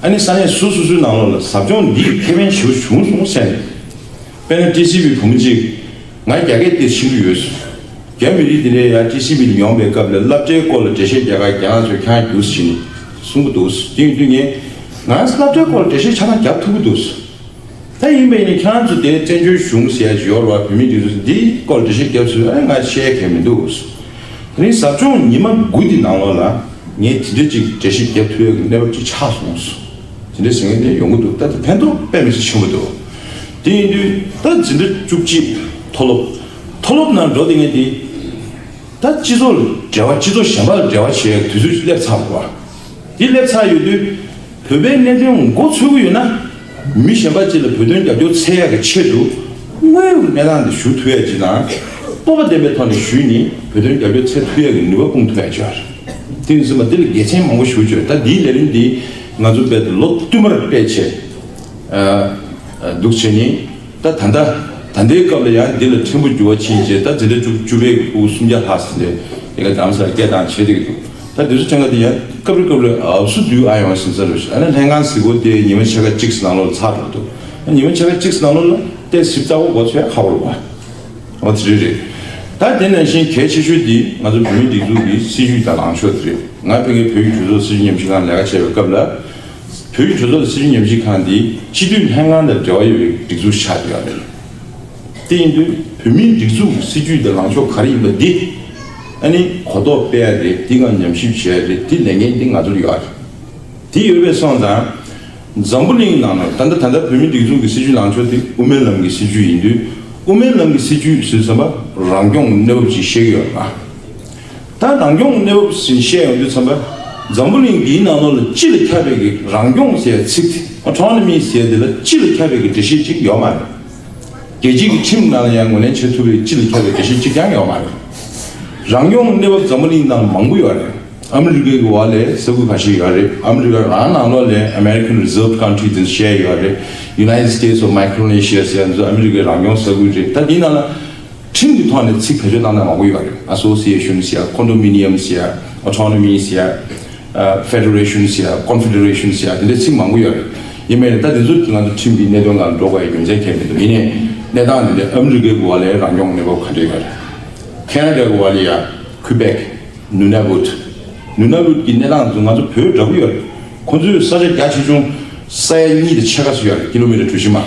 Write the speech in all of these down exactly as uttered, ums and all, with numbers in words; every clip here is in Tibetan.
ཨ་ནི་ས་གནས་སོ་སོ་སོའི་ནང་ལོགས་ལ་ཟབ་སྦྱོང་འདིས་ཁེ་ཕན་ཞེ་པོ་བྱུང་སོང་ཟེར་ནས། དཔེར་ན་ཊི་སི་ཝི་བུ་མོ་གཅིག་ང་རྒྱ་སྐད་དེ་ཤེས་ཀྱི་ཡོད། རྒྱ་མི་རིགས་དེ་འདྲས་ཡང་ཊི་སི་ཝི་ལ་ཡོང་བའི་སྐབས་ལ་སློབ་གྲྭའི་སྐོར་ལ་འགྲེལ་བཤད་རྒྱག་ག་རྒན་ལགས་ཚོས་ཁྱེད་རང་རྒྱུགས་ཟེར་ནས་གསུང་གི་འདུག་དེ་ཡིན་དུས་ངས་ང་སློབ་གྲྭའི་སྐོར་ལ་འགྲེལ་བཤད་ཆ་ཚང་རྒྱབ་ཐུབ་ཀྱི་འདུག་ད་ཡིན་པས་ནི་ཁྱེད་རང་ཚོ་དེ་བཙན་བྱོལ་གཞུང་ཟེར་ཡ་ཅིག་ཡོད་རེད་བ། བོད་མིའི་སྒྲིག་འཛུགས་འདིའི་སྐོར་འགྲེལ་བཤད་རྒྱབ་ཟེར་ཨ་ང་བཤད་མཁན་མི་འདུག་དེ་རིང་ཟབ་སྦྱོང་ཉི་མ་དགུ་འདི་ནང་ལོགས་ལ་ངས་དེ་འདྲ་ཅིག་འགྲེལ་བཤད་རྒྱབ་ཐུབ་ཡ་གི་གནས་བབ་ཅིག་ཆགས་སོང་། དེ་འདྲ་ཟེར་མཁན་དེ་ཡོང་གི་འདུག་ད་དེ་ཕན་ཐོགས་དཔེ་མི་སྲིད་ཆེན་པོ་འདུག་དེ་ཡིན་དུས་ད་འཛིན་གྲྭ་བཅུ་གཅིག་མཐོ་སློབ་མཐོ་སློབ་ནང་འགྲོ་བསྡད་མཁན་དེ། ད་སྤྱི་ཚོགས་ལ་འབྲེལ་བ་སྤྱི་ཚོགས་གཞན་པ་ལ་འབྲེལ་བ་བྱེད་ཡག་དུས་ཚོད་སླེབས་ཚར་བ། འདི་སླེབས་ཚར་ཡོད་དུས། བོད་པའི་གནད་དོན་མགོ་ཚོད་ཀྱི་ཡོད་ན། མི་གཞན་པ་ཅིག་ལ་བོད་དོན་རྒྱབ་སྐྱོར་འཚོལ་ཡག་གི་ཆེད་དུ། དངོས་ཡོད་གནས་སྟངས་འདི་ཞུ་ཐུབ་ཡག་ཅིག་དང་། སྤོབས་པ་ལྡན་པའི་ཐོག་ནས་ཞུས་ནས་བོད་དོན་རྒྱབ་སྐྱོར་འཚོལ་ཐུབ་ཡག་གི་ནུས་པ་སྤུངས་ཐུབ་ཡག་ཅིག་ཡོད་རེད། དེ་ཡིན་ཙང་འདི་ལ་དགེ་མཚན་མང་པོ་ཞེ་པོ་ཅིག་ཡོད་རེད། ད་འདིའི་ལས་རིམ་འདི་ང་ཚོ་རྦད་དེ་ལོ་བསྟུད་མར་སྤེལ་བྱས། ཨ། ཨ། འདུག་བྱས་ནས། ད་ད་ལྟ་ད་ལྟའི་སྐབས་ལ་ཡང་འདི་ལ་ཕྲན་བུ་འགྱུར་བ་ཕྱིན་རྗེས་ད་འཛིན་གྲྭ་བཅུ་བཅུ་པའི་ཕྲུ་གུ་སུམ་བརྒྱ་ལྷག་ཟིན་ཏེ་དེ་ག་རྡ་རམ་ས་ལ་སྐད་བཏང་བྱེད་བསྡད་ཀྱི་འདུག་ད་དེ་ཚོ་ཆ་འགའ་དེ་ཡང་སྐབས་རེ་སྐབས་རེ་ཨབ་སུ་དུས་ཨ་ཡོང་ཟིན་ས་རེད། ཨ་ནི་ལྷན་ཁང་གཟིགས་སྐོར་དེ་ཉི་མ་ཕྱེད་ཀ་གཅིག་ནང་ལོགས་ལ་ཚར་འགྲོ་འདུག་ཨ་ཉི་མ་ཕྱེད་ཀ་གཅིག་ནང་ལོགས་ལ་ཏོག་ཙམ་ལྟ་སྐོར་མགོ་ཚོས་ཁག་པོ་རེད་པ། འོ་དེ་རེད་རེད། ད་དེ་ནང་བཞིན་གལ་ཆེ་ཤོས་དེ་ང་ཚོ་བོད་མིའི་སྒྲིག་འཛུགས་ཀྱི་སྲིད་བྱུས་དང་ལངས་ཕྱོགས་དེ་རེད། ང་ཕ་གིའི་བོད་ཀྱི་གྲོས་ཚོགས་སྲིད་བྱུས་ཉམས་ཞིབ་ཁང་ལས་ཀ་བྱེད་པའི་སྐབས་ལ། བོད་ཀྱི་གྲོས་ཚོགས་སྲིད་བྱུས་ཉམས་ཞིབ་ཁང་འདི་སྤྱི་འཐུས་ལྷན་ཁང་དང་འབྲེལ་བ་ཡོད་པའི་སྒྲིག་འཛུགས་ཆགས་བསྡད་ཡོད་རེད། དེ་ཡིན་དུས་བོད་མིའི་སྒྲིག་འཛུགས་ཀྱི་སྲིད་བྱུས་དང་ལངས་ཕྱོགས་ག་རེ་ཡིན་པ་འདི། ཨ་ནི་གོ་རྟོགས་སྤེལ་ཡ་རེད། འདི་སྒང་ཉམས་ཞིབ་བྱེད་ཡ་རེད། འདི་ལས་འགན་འདི་ང་ཚོར་ཡོད་རེད། དེ་ཡོད་པའི་སོང་ཙང་། འཛམ་བུ་གླིང་ནང་ལ་ད་ལྟ་ད་ལྟ་བོད་མིའི་སྒྲིག་འཛུགས་ཀྱི་སྲིད་བྱུས་ལངས་ཕྱོགས་དེ་དབུ་མའི་ལམ་གྱི་སྲིད་བྱུས་ཡིན་དུས། དབུ་མའི་ལམ་གྱི་སྲིད་བྱུས་ཟེར་ཙམ་པ་རང་སྐྱོང་གི་གནས་བབ་ཅིག་བཤད་ཀྱི་ཡོད་རེད་པ། ད་རང་སྐྱོང་གི་གནས་བབ་ཟིན་བཤད་ཡོང་དུས་ཙམ་པ། འཛམ་བུ་གླིང་འདིའི་ནང་ལོགས་ལ་སྤྱི་ལ་ཁྱབ་པའི་གི་རང་སྐྱོང་ཟེར་ཚིག་དེ་ཨོ་ཊོ་ནོ་མི་ཟེར་དེ་ལ་སྤྱི་ལ་ཁྱབ་པའི་གི་འགྲེལ་བཤད་ཅིག་ཡོད་མ་རེད། རྒྱལ་སྤྱིའི་གི་ཁྲིམས་ནང་ལ་ཡང་ངོས་ལེན་བྱེད་ཐུབ་པའི་སྤྱི་ལ་ཁྱབ་པའི་འགྲེལ་བཤད་ཅིག་ཀྱང་ཡོད་མ་རེད། རང་སྐྱོང་གི་གནས་བབ་འཛམ་བུ་གླིང་ནང་མང་པོ་ཡོད་རེད། ཨ་མི་རི་ཀའི་གི་འོག་ལ་ས་ཁུལ་ཁ་ཤས་ཡོད་རེད། ཨ་མི་རི་ཀ་རང་ནང་ལོགས་ལ་American Reserve Country དེ་བཤད་ཡོད་རེད། United States of Micronesia ཟེར་ཡ་ཚོ་ཨ་མི་རི་ཀའི་རང་སྐྱོང་ས་ཁུལ་རེད། ད་འདིའི་ནང་ལ། ཁྲིམས་ཀྱི་ཐོག་ནས་ཚིག་བེད་སྤྱོད་བཏང་སྟངས་མང་པོ་ཡོད་རེད། Association ཟེར་ཡ། Condominium ཟེར་ཡ། Autonomy ཟེར་ཡ། Federation ཟེར་ཡ། Confederation ཟེར་ཡ། དེ་འདྲའི་ཚིག་མང་པོ་ཡོད་རེད། ཡིན་མིན་ད་དེ་ཚོ་ང་ཚོ་ཁྲིམས་ཀྱི་གནད་དོན་ལ་འགྲོ་དགོས་ཡ་རྒྱུ་མཚན་གང་ཡང་མི་འདུག་ཡིན་ནའི་གནས་སྟངས་འདི་འདྲ་ཨ་མི་རི་ཀའི་འོག་ལ་རང་སྐྱོང་གནས་བབ་ག་འདྲ་ཡོད་རེད། ཁེ་ན་ཌའི་འོག་ལ་ཡ་ཁུ་བེག་ནུ་ན་བུད། ནུ་ན་བུད་ཀྱི་གནས་སྟངས་ཚོ་ང་ཚོ་བོད་འདྲ་པོ་ཡོད་རེད། ཁོ་ཚོའི་ས་ཆ་རྒྱ་ཆེ་ཆུང་ས་ཡ་གཉིས་དང་ཕྱེད་ཀ་ཙམ་ཡོད་རེད། ཀི་ལོ་མི་ཊར་གྲུ་བཞི་མ།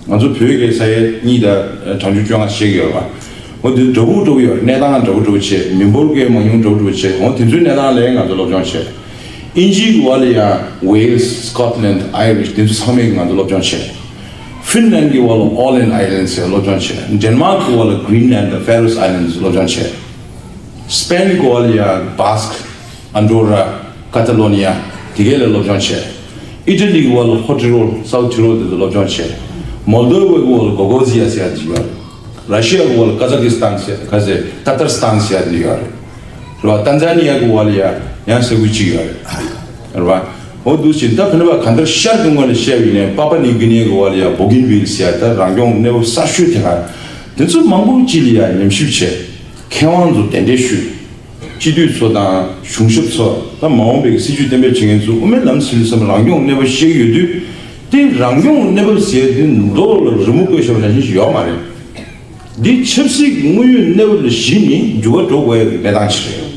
ང་ཚོ་བོད་ཀྱི་ས་ཡ་གཉིས་དང་གྲངས་ཆུང་བཅོ་ལྔ་ཞིག་ཡོད་པ། འོ་དེ་འདྲ་པོ་འདྲ་པོ་ཡོད། གནས་སྟངས་འདྲ་པོ་འདྲ་པོ་བྱས། མི་འབོར་གྱི་མང་ཉུང་འདྲ་པོ་འདྲ་པོ་བྱས། འོ་དེ་ཚོའི་གནས་སྟངས་ལ་ང་ཚོ་སློབ་སྦྱོང་བྱས། དབྱིན་ཇིའི་འོག་ལ་ཡང་Wales, Scotland, Irish དེ་ཚོ་ཚང་མས་ང་ཚོ་སློབ་སྦྱོང་བྱས། ཧྥིན་ལན་གྱི་འོག་ལ་Åland Islands ཡང་སློབ་སྦྱོང་བྱས། ཌེན་མཱག་གི་འོག་ལ་Greenland དང་Faroe Islands སློབ་སྦྱོང་བྱས། སི་པེན་གྱི་འོག་ལ་ཡང་Basque, Andorra, Catalonia དེ་གའི་ལ་སློབ་སྦྱོང་བྱས། ཨི་ཊ་ལི་གི་འོག་ལ་ཧོ་ཊི་རོལ། South Tyrol དེ་ཚོ་སློབ་སྦྱོང་བྱས། མོལ་དོ་ཝ་གི་འོག་ལ་Gagauzia ཟེར་ཡ་དེ་ཡོད་རེད། ར་ཤི་ཡ་གི་འོག་ལ་Kazakhstan ཟེར་ག་ཟེར། Tatarstan ཟེར་ཡ་དེ་ཡོད་རེད། རེད་བ། ཏན་ཛ་ནི་ཡ་གི་འོག་ལ་ཡ་ཡང་ས་ཁུལ་གཅིག་ཡོད་རེད། རེད་བ། འོ་འདུག་ཅིང་ད་ཕན་པ་གང་ལྟར་ཤར་གྱི་ངོས་ལ་བཤད་པ་ཡིན་ནའི་པ་པ་ནིའུ་གི་ནི་གི་འོག་ལ་ཡ་Bougainville ཟེར་ཡ་ད་རང་སྐྱོང་གནས་བབ་གསར་ཤོས་དེ་ག་དེ་ཚོ་མང་པོ་ཅིག་ལ་ཡ་ཉམས་ཞིབ་བྱས། མཁས་དབང་ཚོ་གདན་འདྲེན་ཞུས། སྤྱི་འཐུས་ཚོ་དང་གཞུང་ཞབས་ཚོ་ད་མ་འོངས་པའི་སྲིད་བྱུས་གཏན་འབེབས་བྱེད་མཁན་ཚོ་དབུ་མའི་ལམ་ཟེར་དུས་ཙམ་རང་སྐྱོང་གནས་བབ་བཤད་ཀྱི་ཡོད་དུས། དེ་རང་སྐྱོང་གནས་བབ་ཟེར་དུས་མདོ་ལ་རི་མོ་བཀོད་བཞག་པ་ནང་བཞིན་ཞིག་ཡོད་མ་རེད། འདི་ཆབ་སྲིད་ཀྱི་དངོས་ཡོད་གནས་བབ་ལ་གཞི་ནས་འགྱུར་བ་འགྲོ་དགོས་ཡ་གི་གནས་སྟངས་ཤིག་རེད།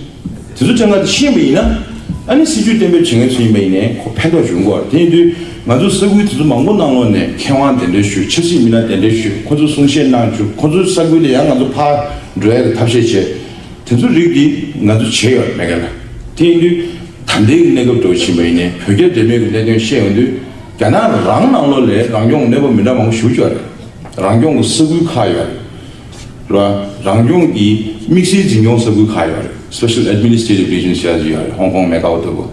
དེ་ཚོ་ཚང་མ་དེ་ཤེས་པ་ཡིན་ན། ཨ་ནི་སྲིད་བྱུས་གཏན་འབེབས་བྱེད་མཁན་ཚོ་ཡིན་པ་ཡིན་ནའི་ཁོ་ཕན་ཐོགས་བྱུང་གོ། དེ་ཡིན་དུས་ང་ཚོ་ས་ཁུལ་དེ་ཚོ་མང་པོ་ནང་ལོགས་ནས་མཁས་དབང་གདན་འདྲེན་ཞུས། ཆབ་སྲིད་མི་སྣ་གདན་འདྲེན་ཞུས། ཁོ་ཚོ་གསུང་བཤད་གནང་བཅུག་ཁོ་ཚོའི་ས་ཁུལ་ལ་ཡང་ང་ཚོ་ཕར་འགྲོ་ཡ་གི་ཐབས་ཤེས་བྱས། དེ་ཚོ་རིགས་འདི་ང་ཚོ་བྱས་ཡོད་མེད་ག་ལ། དེ་ཡིན་དུས་ད་ལྟའི་གནས་སྐབས་འགྲོ་བཞིན་པ་ཡིན་ནའི་བོད་རྒྱ་འབྲེལ་མོལ་གྱི་གནད་དོན་བཤད་ཡོང་དུས་རྒྱ་ནག་རང་ནང་ལོགས་ལས་རང་སྐྱོང་གནས་བབ་མི་འདྲ་མང་པོ་ཞེ་པོ་ཅིག་ཡོད་རེད། རང་སྐྱོང་གི་ས་ཁུལ་ཁག་ཡོད་རེད། རེད་བ། རང་སྐྱོང་གི་དམིགས་བསལ་འཛིན་སྐྱོང་ས་ཁུལ་ཁག་ཡོད་རེད། Special Administrative Region ཟེར་ཡ་ཅིག་ཡོད་རེད། ཧོང་ཀོང་མེ་ཀའོ་ལྟ་བུ།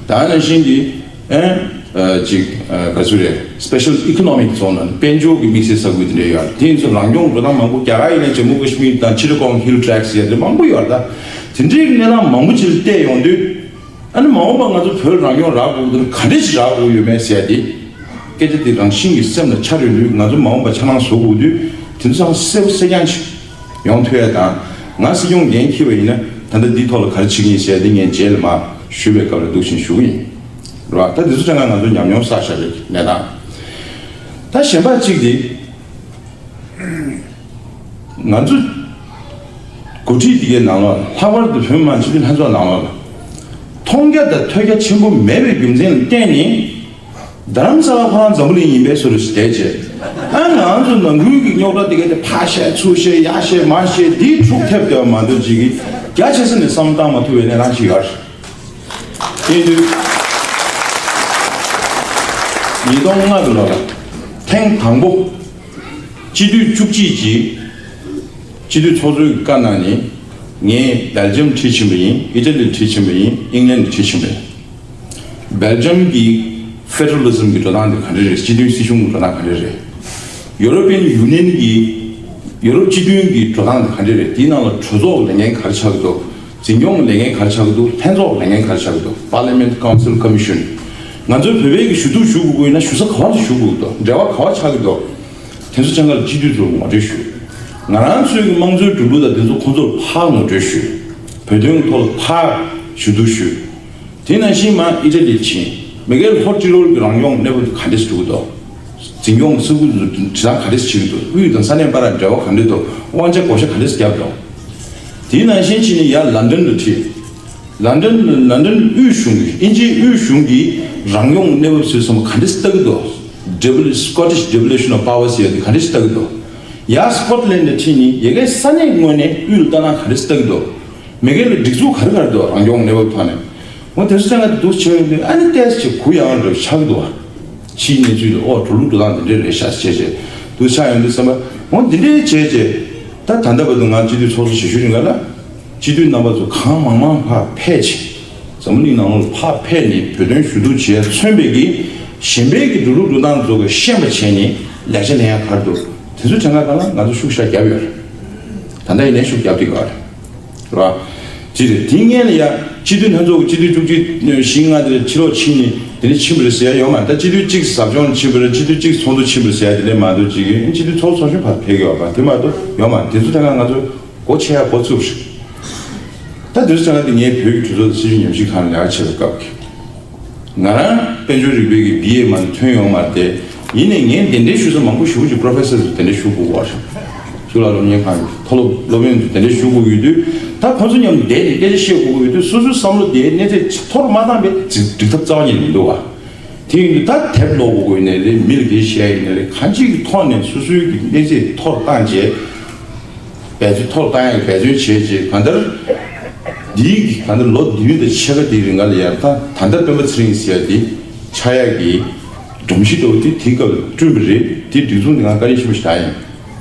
ད་ནང་བཞིན་གྱི་ཨེ། ཨ། ཅིག་ཨ། ག་ཚོད་རེད། Special Economic Zone ལ་དཔལ་འབྱོར་གྱི་དམིགས་བསལ་ས་ཁུལ་དེ་འདྲ་ཡོད་རེད། དེ་ཡིན་ཙང་རང་སྐྱོང་འགྲོ་སྟངས་མང་པོ་རྒྱ་གར་ཡིན་ན་ཇམ་མུ་ཀ་ཤི་མིར་དང་ཅི་ཊ་གོང་ཧིལ་ཊེག་ཟེར་ཡ་དེ་མང་པོ་ཡོད་རེད། ད་དེ་འདྲའི་གནས་སྟངས་མང་པོ་ཅིག་ལ་བལྟས་ཡོང་དུས། ཨ་ནི་མ་འོངས་པ་ང་ཚོ་བོད་རང་སྐྱོང་རག་དགོས་འདུག་ག་འདྲ་ཞིག་རག་དགོས་ཡོད་མེད་ཟེར་ཡ་དེ། སྐད་ཆ་དེ་རང་བཞིན་གྱིས་སེམས་ལ་འཆར་ཡོང་དུས་ང་ཚོ་མ་འོངས་པ་འཆར་སྣང་བཟོ་དགོས་དུས་དེ་ཚོ་ཚང་གསལ་པོ་གསལ་རྐྱང་ཞིག་ཡོང་ཐུབ་ཡ་དང་། ང་སྲིད་སྐྱོང་འགན་འཁྱེར་བ་ཡིན་ན་ད་ལྟ་འདིའི་ཐོག་ལ་ག་རེ་བྱེད་ཀྱི་ཡིན་ཟེར་ཡ་དེ་ངས་རྗེས་ལ་མར་ཞུ་བའི་སྐབས་ལ་འདུག་བཞིན་ཞུ་གི་ཡིན། རེད་བ། ད་དེ་ཚོ་དྲན་ན་ང་ཚོ་ཉམས་མྱོང་བསགས་བཞག་པའི་གནས་སྟངས། ད་གཞན་པ་གཅིག་དེ། ང་ཚོ་འགོ་ཁྲིད་དེ་གའི་ནང་ལོགས་ལྷག་པར་དུ་བོད་མི་མང་སྤྱི་འཐུས་ལྷན་ཚོགས་ནང་ལོགས་ལ་མཐོང་རྒྱ་དང་ཐོས་རྒྱ་ཆེན་པོ་མེད་པའི་རྒྱུ་མཚན་ལ་བརྟེན་ནས། རྡ་རམ་ས་ལ་ཁོ་རང་འཛམ་བུ་གླིང་ཡིན་པའི་བཟོ་འདྲ་ཞིག་བསྡད་བྱས། ཨ་ང་ཚོ་ནང་ཁུལ་གྱི་རྙོག་དྲ་དེ་གའི་དེ་ཕར་བཤད་ཚུར་བཤད་ཡར་བཤད་མར་བཤད་དེའི་འཁྲུག་ཐེབས་བསྡད་པ་མ་གཏོགས་ཅིག་གིས་རྒྱ་ཆེ་ས་ནས་བསམ་བློ་བཏང་མ་ཐུབ་པའི་གནས་སྟངས་ཤིག་ཡོད་རེད། དེ་དུས་ཉིས་སྟོང་ལྔ་གི་ལོ་ལ་ཐེངས་དང་པོ་སྤྱི་འཐུས་བཅུ་གཅིག་གིས་སྤྱི་འཐུས་ཚོགས་གཙོའི་བཀའ་གནང་ནས། ངས་སྦེལ་ཇམ་ཁྲིད་ཕྱིན་པ་ཡིན། ཨི་ཊ་ལི་ཁྲིད་ཕྱིན་པ་ཡིན། ཨིང་ལན་ཁྲིད་ཕྱིན་པ་ཡིན། སྦེལ་ཇམ་གྱི་ཕེ་ཌེ་ར་ལི་ཛམ་གྱི་འགྲོ་སྟངས་དེ་ག་འདྲ་རེད། སྤྱི་མཐུན་སྲིད་གཞུང་གི་འགྲོ་སྟངས་ག་འདྲ་རེད། ཡུ་རོ་པི་ཡན་ཡུ་ནི་ཡན་གྱི་ཡུ་རོབ་སྤྱི་མཐུན་གྱི་འགྲོ་སྟངས་དེ་ག་འདྲ་རེད། དེའི་ནང་ལ་གྲོས་ཚོགས་ལས་འགན་ག་རེ་ཆགས་ཀྱི་འདུག་འཛིན་སྐྱོང་ལས་འགན་ག་རེ་ཆགས་ཀྱི་འདུག་ལྷན་ཚོགས་ལས་འགན་ག་རེ་ཆགས་ཀྱི་འདུག Parliament, Council, Commission། ང་ཚོའི་བོད་པའི་གི་ཞུ་གཏུག་ཞུ་དགོས་ཀྱི་ཡོད་ན་ཞུ་ས་ག་བ་ལ་ཞུ་དགོས་ཀྱི་འདུག་འབྲེལ་བ་ག་བ་ཆགས་ཀྱི་འདུག་དེ་ཚོ་ཚང་མ་ལ་སྤྱི་འཐུས་ཚོར་ངོ་སྤྲོད་ཞུ། ང་རང་ཚོའི་གི་དམངས་གཙོའི་འགྲོ་ལུགས་དང་དེ་ཚོ་ཁོང་ཚོར་ཕར་ངོ་སྤྲོད་ཞུ། བོད་དོན་གི་ཐོག་ལ་ཕར་ཞུ་གཏུག་ཞུ། དེ་ནང་བཞིན་མར་ཨི་ཊ་ལིར་ཕྱིན། མི་ཁེལ་ཧོར་ཊི་རོལ་གྱི་རང་སྐྱོང་གནས་བབ་དེ་ག་འདྲས་འགྲོ་གི་འདུག་འཛིན་སྐྱོང་གི་ས་ཁུལ་དུ་དྲི་བ་ག་འདྲས་བྱེད་ཀྱི་འདུག་དབུས་དང་ས་གནས་བར་ལ་འབྲེལ་བ་ག་འདྲས་འདུག་དབང་ཆ་བགོ་བཤའ་ག་འདྲས་བརྒྱབ་འདུག་དེ་ནང་བཞིན་ཕྱིན་ནས་ཡར་ལན་ཌན་དུ་ཁྲིད། ལན་ཌན། ལན་ཌན་དབུས་གཞུང་གི། དབྱིན་ཇིའི་དབུས་གཞུང་གི་རང་སྐྱོང་གནས་བབ་ཚོའི་སོང་བ་ག་འདྲས་ལྟ་གི་འདུག Devol- Scottish Devolution of Power ཟེར་ཡ་དེ་ག་འདྲས་ལྟ་གི་འདུག་ཡར་སི་ཀོཊ་ལན་ཌ་ཁྲིད་ནས་ཡ་གའི་ས་གནས་ངོས་ནས་དབུས་ལ་ལྟ་སྟངས་ག་འདྲས་ལྟ་གི་འདུག་མི་སྒེར་ལ་སྒྲིག་འཛུགས་ག་རེ་ག་རེ་འདུག་རང་སྐྱོང་གནས་བབ་ཐོག་ནས། འོ་དེ་ཚོ་ཚང་མ་འདུག་བྱས་ཡོང་དུས་ཨ་ནི་ཏོག་ཙམ་གུ་ཡངས་རེ་ཆགས་ཀྱི་འདུག་བ། ཕྱིའི་གནས་ཚུལ་ལ་ཨོ་འགྲོ་ལུགས་འགྲོ་སྟངས་དེ་འདྲས་རེད་ཤག་བྱས་བྱས་འདུག་ཆགས་ཡོང་དུས་བསམ་པ། འོ་འདི་འདྲས་བྱས་བྱས་ད་ད་ལྟ་བར་དུ་ང་སྤྱི་འཐུས་ཚོགས་གཙོ་བྱེད་ཤུལ་རིང་ག་ལ། སྤྱི་འཐུས་རྣམ་པ་ཚོ་གང་མང་མང་ཕར་ཕེབས་བྱས། འཛམ་བུ་གླིང་ནང་ལོགས་ལ་ཕར་ཕེབས་ནས་བོད་དོན་ཞུ་གཏུག་བྱས་མཚོན་པའི་གི་གཞན་པའི་གི་འགྲོ་ལུགས་འགྲོ་སྟངས་ཚོ་གི་ཤེས་པ་བྱས་ནས་ལེགས་ཆ་ལེན་ཡ་ག་རེ་འདུག་དེ་ཚོའི་གྲས་ཁ་ཁ་ལ་ང་ཚོ་ཤུགས་ཤ་རྒྱབ་ཡོད་རེད། ད་ལྟ་ཡིན་ནའི་ཤུགས་རྒྱབ་བསྡད་ཡོད་རེད། རེད་བ། ཅི་རེད། དེ་སྔོན་ལ་ཡ་སྤྱི་འཐུས་ལྷན་ཚོགས་ཀྱི་སྤྱི་འཐུས་བཅུ་གཅིག་བཞི་ལྔ་དེ་ཕྱི་ལོགས་ཕྱིན་ནས་དེ་ནས་ཕྱིན་པ་རེད་ཟེར་ཡ་ཡོད་མ་རེད། ད་སྤྱི་འཐུས་གཅིག་ཟབ་སྦྱོང་ཕྱིན་པ་རེད། སྤྱི་འཐུས་གཅིག་ཚོགས་འདུ་ཕྱིན་པ་རེད་ཟེར་ཡ་དེ་འདྲས་མ་གཏོགས་ཅིག་གི་སྤྱི་འཐུས་ཚོགས་ཚོགས་གཞོན་ཕར་ཕེབས་ཀྱི་ཡོད་པ་དེ་མ་གཏོགས་ཡོད་མ་རེད། དེ་ཚོ་ད་ང་ང་ཚོ་སྒོ་ཕྱེ་ཡ་འགོ་བཙུགས་རེད། ད་དེ་ཚོ་ད་ང་དེ་ངའི་བོད་ཀྱི་གྲོས་ཚོགས་དང་སྲིད་བྱུས་ཉམས་ཞིབ་ཁང་ལ་ལས་ཀ་བྱེད་པའི་སྐབས་ཀྱི། ང་རང་དཔལ་འབྱོར་རིག་པའི་གི་བི་ཨེ་མ་ཐོན་ཡོང་མ་རེད་དེ། ཡིན་ནའི་ངས་གདན་འདྲེན་ཞུ་ས་མང་པོ་ཞེ་པོ་ཅིག་པོ་རོ་ཕེ་སར་ཚོ་གདན་འདྲེན་ཞུ་དགོས་པ་རེད། གཙུག་ལག་སློབ་གཉེར་ཁང་གི་མཐོ་སློབ་སློབ་ཡོན་ཚོ་གདན་འདྲེན་ཞུ་དགོས་ཡོད་དུས། ད་ཁོང་ཚོ་མཉམ་དུ་བསྡད་ནས་སྐད་ཆ་བཤད་དགོས་ཀྱི་ཡོད་དུས། སོ་སོའི་བསམ་བློ་དེ་གནས་ཚད་མཐོ་རུ་མ་བཏང་པའི་འགྲིག་ཐབས་རྩ་བ་ཉིད་ནས་མི་འདུག་བ། དེ་ཡིན་དུས་ད་དེབ་ཀློག་དགོས་ཀྱི་ཡིན་ནའི་རེད། མི་ལ་སྐད་ཆ་བཤད་ཡིན་ནའི་རེད། གང་ཅིའི་ཐོག་ནས་སོ་སོའི་གི་གནས་ཚད་མཐོ་རུ་བཏང་བྱས། འབད་བརྩོན་མཐོ་རུ་བཏང་ཡག་འབད་བརྩོན་བྱས་རྗེས། གང་ལྟར་འདིའི་གང་ལྟར་ལོ་བདུན་དང་ཕྱེད་ཀ་དེའི་རིང་ག་ལ་ཡར་ད་ད་ལྟ་སྤེན་པ་ཚེ་རིང་ཟེར་ཡ་དེ་ཆགས་ཡག་གི་སྒྲོམ་གཞི་འདྲ་བོ་དེ་དེའི་སྐབས་ལ་བསྐྲུན་པ་རེད། དེ་སྒྲིག་འཛུགས་འདི་ང་བཀའ་དྲིན་ཆེན་པོ་ཞིག་བཏང་ཡིན།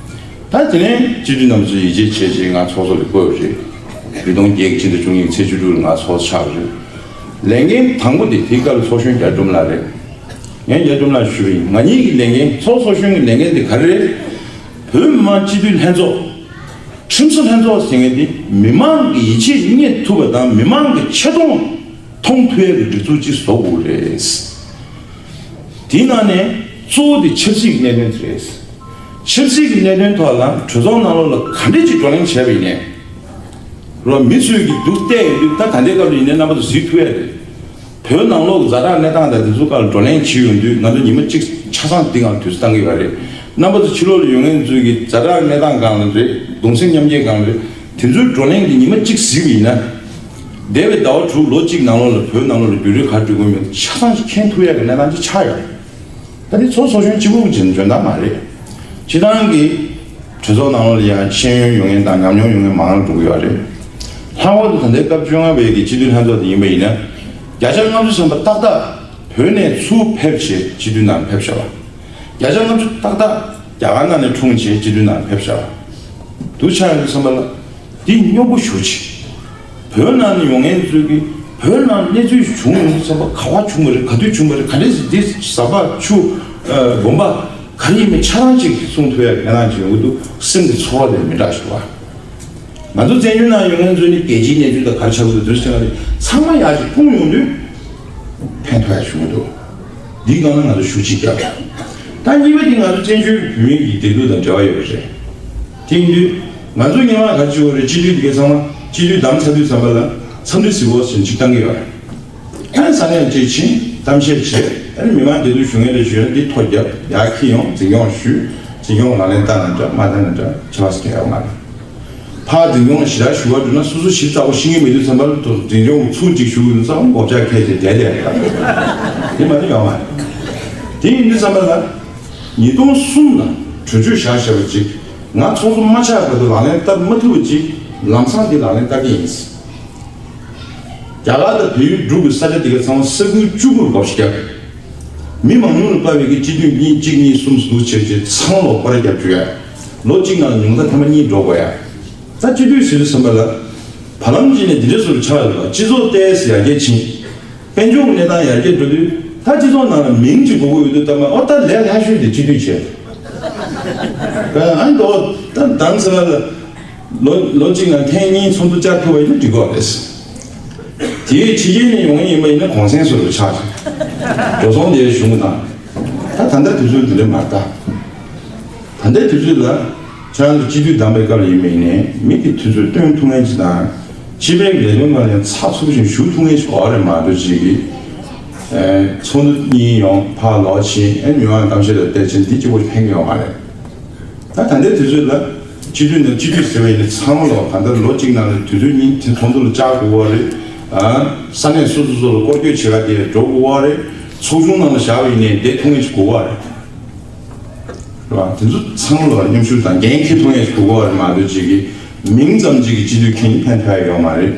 ད་དེ་ནས་སྤྱི་འཐུས་རྣམ་པ་ཚོས་ཡིད་ཆེས་བྱས་རྗེས་ང་ཚོགས་གཙོ་ལ་བསྐོས་པ་རེད། ཉིས་སྟོང་བརྒྱད་ཀྱི་ཕྱི་ཟླ་བཅུ་གཉིས་ཚེས་བཅུ་དྲུག་ལ་ང་ཚོགས་གཙོ་ཆགས་པ་རེད། ལས་འགན་དང་པོ་དེ་དེའི་སྐབས་ལ་ཚོགས་གཞོན་རྒྱ་སྒྲོམ་ལགས་རེད། ངས་རྒྱ་སྒྲོམ་ལགས་ཞུས་པ་ཡིན། ང་གཉིས་ཀྱི་ལས་འགན་ཚོགས་ཚོགས་གཞོན་གྱི་ལས་འགན་དེ་ག་རེ་རེད། བོད་མི་མང་སྤྱི་འཐུས་ལྷན་ཚོགས། ཁྲིམས་བཟོ་ལྷན་ཚོགས་ཟེར་མཁན་དེ་མི་མང་གི་ཡིད་ཆེས་རྙེད་ཐུབ་པ་དང་མི་མང་གི་ཆེ་མཐོང་མཐོང་ཐུབ་ཡག་གི་སྒྲིག་འཛུགས་ཅིག་བཟོ་དགོས་རེད། དེའི་ནང་ནས་གཙོ་བོ་དེ་ཆབ་སྲིད་ཀྱི་གནད་དོན་དེ་རེད། ཆབ་སྲིད་ཀྱི་གནད་དོན་ཐོག་ལ་གྲོས་ཚོགས་ནང་ལོགས་ལ་ག་འདྲས་ཅིག་བགྲོ་གླེང་བྱས་པ་ཡིན་ནའི། རོ་མི་ཚོས་ཀྱི་སྡུག་བལྟས་ཡོང་དུས་ད་ད་ལྟའི་སྐབས་ལ་ཡིན་ནའི་རྣམ་པ་ཚོ་གཟིགས་ཐུབ་ཡག་རེད། བོད་ནང་ལོགས་ཀྱི་ཛ་དྲག་གནས་སྟངས་དང་དེ་ཚོ་སྒང་ལ་བགྲོ་གླེང་བྱེད་ཡོང་དུས་ང་ཚོ་ཉི་མ་གཅིག་ཆ་ཚང་འདི་སྒང་ལ་དུས་ཚོད་བཏང་གི་ཡོད་རེད། རྣམ་པ་ཚོ་ཕྱི་ལོགས་ལ་ཡོད་མཁན་ཚོས་ཀྱི་ཛ་དྲག་གནས་སྟངས་སྒང་ལ་རེད། གདུང་སེམས་མཉམ་སྐྱེད་སྒང་ལ་རེད། དེ་ཚོའི་བགྲོ་གླེང་གི་ཉི་མ་གཅིག་གཟིགས་པ་ཡིན་ན། འདས་པའི་ཟླ་བ་དྲུག་ལོ་གཅིག་ནང་ལོགས་ལ་བོད་ནང་ལོགས་ལ་འགྱུར་འགྲོས་ག་རེ་འགྲོ་གི་ཡོད་མེད་ཆ་ཚང་ཞིག་མཁྱེན་ཐུབ་ཡག་གི་གནས་སྟངས་ཅིག་ཆགས་ཡོད་རེད། ད་དེ་ཚོགས་ཚོགས་གཞོན་གཅིག་པུ་གི་འཇོན་ཐང་མ་རེད། སྤྱིར་བཏང་གི་གྲོས་ཚོགས་ནང་ལོགས་ལ་ཡང་ཤེས་ཡོན་ཡོད་མཁན་དང་ཉམས་མྱོང་ཡོད་མཁན་མང་རུ་འགྲོ་གི་ཡོད་རེད། ལྷག་པར་དུ་ད་ལྟའི་སྐབས་བཅོ་ལྔ་པའི་གི་སྤྱི་འཐུས་ལྷན་ཚོགས་དེ་ཡིན་པ་ཡིན་ན། བརྒྱ་ཆ་ལྔ་བཅུ་ཐམ་པ་ཏག་ཏག་བོད་ནས་ཚུར་ཕེབས་བྱས་སྤྱི་འཐུས་ནང་ཕེབས་བཞག་པ། བརྒྱ་ཆ་ལྔ་བཅུ་ཏག་ཏག་རྒྱ་གར་ནང་ནས་འཁྲུངས་བྱས་སྤྱི་འཐུས་ནང་ཕེབས་བཞག་པ། འདུག་ཆགས་ཡོང་དུས་ཙམ་པ་ལ། འདི་སྙོམས་པོ་ཞེ་པོ་ཅིག་བོད་ནང་ནས་ཡོང་མཁན་ཚོས་ཀྱིས་བོད་ནང་གནས་ཚུལ་བྱུང་ཡོང་དུས་ཙམ་པ་ག་པར་བྱུང་བ་རེད། ག་དུས་བྱུང་བ་རེད། ག་འདྲས་འདི་ཟ་འབབ་ཆུ་ཨ་སྦོམ་པ་ག་རེ་ཡིན་མིན་ཆ་ཚང་ཅིག་གསུང་ཐུབ་ཡག་གི་གནས་སྟངས་ཅིག་ཡོང་གི་འདུག་སེམས་ཀྱི་ཚོར་བ་དེ་མི་འདྲ་ཞིག་འདུག་བ། ང་ཚོ་བཙན་བྱོལ་ནང་ཡོང་མཁན་ཚོ་ནི་རྒྱལ་སྤྱིའི་གནས་ཚུལ་དང་ག་རེ་ཆགས་ཀྱི་འདུག་དེ་ཚོ་ཚང་མ་ཡར་ཅིག་སྤུངས་ཡོང་དུས་ཕན་ཐོགས་ཡག་བྱུང་གི་འདུག་འདིའི་སྒང་ལ་ང་ཚོ་ཤུགས་ཆེ་རྒྱབ། ད་གཉིས་པ་དེ་ང་ཚོ་བཙན་བྱོལ་བོད་མིའི་གི་བདེ་སྡུག་དང་འབྲེལ་བ་ཡོད་པ་རེད། དེ་ཡིན་དུས་ང་ཚོ་སྔོན་མ་ག་རེ་བྱེད་དགོས་རེད། སྤྱི་འཐུས་དེ་གའི་ཚང་མ་སྤྱི་འཐུས་བདམས་ཚར་དུས་ཙམ་པ་ལ་འཚམས་འདྲི་གཟིགས་སྐོར་ཞིག་བཏང་གི་ཡོད་རེད། ཨ་ས་གནས་ལ་ཅིག་ཕྱིན། གཏམ་བཤད་བྱས། ཨ་ནི་མི་མང་དེ་ཚོས་ཞུ་མཁན་དེ་ཞུས་ན་འདི་ཐོ་བརྒྱབ། ཡར་འཁྱེར་ཡོང་། འཛིན་སྐྱོང་ཞུས། འཛིན་སྐྱོང་ལག་ལེན་བསྟར་ན་འདྲ་མ་བསྟར་ན་འདྲ་བྱེད་པ་ཟེར་ཡོད་མ་རེད། ཕར་འཛིན་སྐྱོང་ཞེ་དྲག་ཞུ་བར་འགྲོ་ན་སོ་སོ་ཞིབ་ཚགས་པོ་ཤེས་ཀྱི་མེད་དུས་ཙམ་པ་ལ་འཛིན་སྐྱོང་ཚུར་གཅིག་ཞུ་ཡོང་ཙང་མགོ་བཅག་ཁས་བྱས་བསྡད་བསྡད་ཡོད་པ་དེ་མ་རེད་ཡོད་མ་རེད། དེ་ཡིན་དུས་ཙམ་པ་ལ་ཉིས་སྟོང་གསུམ་ལ་གྲོས་ཆོད་བཞག་བཞག་པ་ཅིག་ང་ཚོགས་གཙོ་མ་ཆགས་བར་དུ་ལག་ལེན་བསྟར་མ་ཐུབ་པ་ཅིག་ལམ་སང་འདི་ལག་ལེན་བསྟར་གྱི་ཡིན། རྒྱ་གར་དང་བལ་ཡུལ་འབྲུག་གི་ས་ཆ་དེ་ག་ཚང་མ་ས་ཁུལ་བཅུ་དགུ་ལ་སྒོ་ཕྱེ་བརྒྱབ། མི་མང་ཉུང་ལ་དཔག་པའི་གི་སྤྱི་འཐུས་གཉིས་གཅིག་གཉིས་གསུམ་ཟུར་བྱས་བྱས་ཚང་མ་ལ་སྐོར་ར་བརྒྱབ་བཅུག་ཡ། ལོ་གཅིག་ནང་ལ་ཉུང་མཐའ་ཐེངས་མ་གཉིས་འགྲོ་དགོས་ཡ། ད་སྤྱི་འཐུས་ཟེར་དུས་ཙམ་པ་ལ་བར་ལམ་གཅིག་ནས་འདི་འདྲ་ཟུར་ཆགས་ཡོད་པ། སྤྱི་ཚོགས་ཏོག་ཙམ་ཡར་རྒྱས་ཕྱིན། དཔལ་འབྱོར་གྱི་གནས་སྟངས་ཡར་རྒྱས་འགྲོ་དུས་ད་སྤྱི་ཚོགས་ནང་ལ་མིང་གཅིག་དགོས་ཀྱི་ཡོད་དུས་ད་མ་ཨོ་ད་ལས་སླ་ཤོས་དེ་སྤྱི་འཐུས་བྱས། ཨ་ནི་ད་ད་དང་ཟེར་བ་ལ། ལོ་ལོ་གཅིག་ནང་ཐེངས་གཉིས་ཚོགས་འདུ་བཅར་ཐུབ་པ་ཡིན་ན་འགྲིག་གི་རེད། དེའི་ཕྱི་རྒྱལ་ནས་ཡོང་ཡིན་པ་ཡིན་ན་གོང་སེང་ཟུར་དུ་ཆགས། འགྲོ་སོང་དེའི་གཞུང་དང་། ད་ད་ལྟ་དུས་ཚོད་འདི་འདྲ་མ་རེད་ད། ད་ལྟའི་དུས་ཚོད་ལ་ཁྱེད་རང་ཚོ་སྤྱི་འཐུས་བདམས་པའི་སྐབས་ལ་ཡིན་པ་ཡིན་ནའི་མི་དེ་དུས་ཚོད་བཏོན་ཐུབ་མཁན་ཅིག་དང་། སྤྱི་པའི་ལས་དོན་ཁག་ནས་ཚགས་ཚུད་ཅིག་ཞུ་ཐུབ་མཁན་ཅིག་དགོས་རེད་མ་གཏོགས་ཅིག་གིས། ཚོགས་འདུ་གཉིས་ཡོང་ཕར་ལོག་ཕྱིན། ཨེ་མི་མང་གཏམ་བཤད་ལ་བལྟས་ཕྱིན་འདི་གཅིག་པོ་ཕན་གྱི་ཡོད་མ་རེད། ད་ད་ལྟའི་དུས་ཚོད་ལ་སྤྱི་འཐུས་ནང་སྤྱི་འཐུས་ཟེར་བ་ཡིན་ན་ཚང་མ་ལོ་གང་ལྟར་ལོ་གཅིག་ནང་ལ་དུས་ཚོད་གཉིས་དེ་ཚོགས་འདུ་ལ་བཅར་དགོས་པ་རེད། ཨ། ས་གནས་སོ་སོ་སོ་ལ་སྐོར་སྐྱོད་བྱེད་ག་དེ་འགྲོ་དགོས་པ་རེད། ཚོགས་ཆུང་ནང་ལ་བཞག་པ་ཡིན་ནའི་བསྡད་ཐུབ་མཁན་ཞིག་དགོས་པ་རེད། རེད་བ། དེ་ཚོ་ཚང་མ་ལ་མཉམ་ཞུགས་དང་འགན་འཁྱེར་ཐུབ་མཁན་ཞིག་དགོས་པ་རེད་མ་གཏོགས་ཅིག་གིས་མིང་ཙམ་ཅིག་གིས་སྤྱི་འཐུས་འཁྱེར་ནས་ཕན་ཐོགས་ཡ་ཡོད་མ་རེད།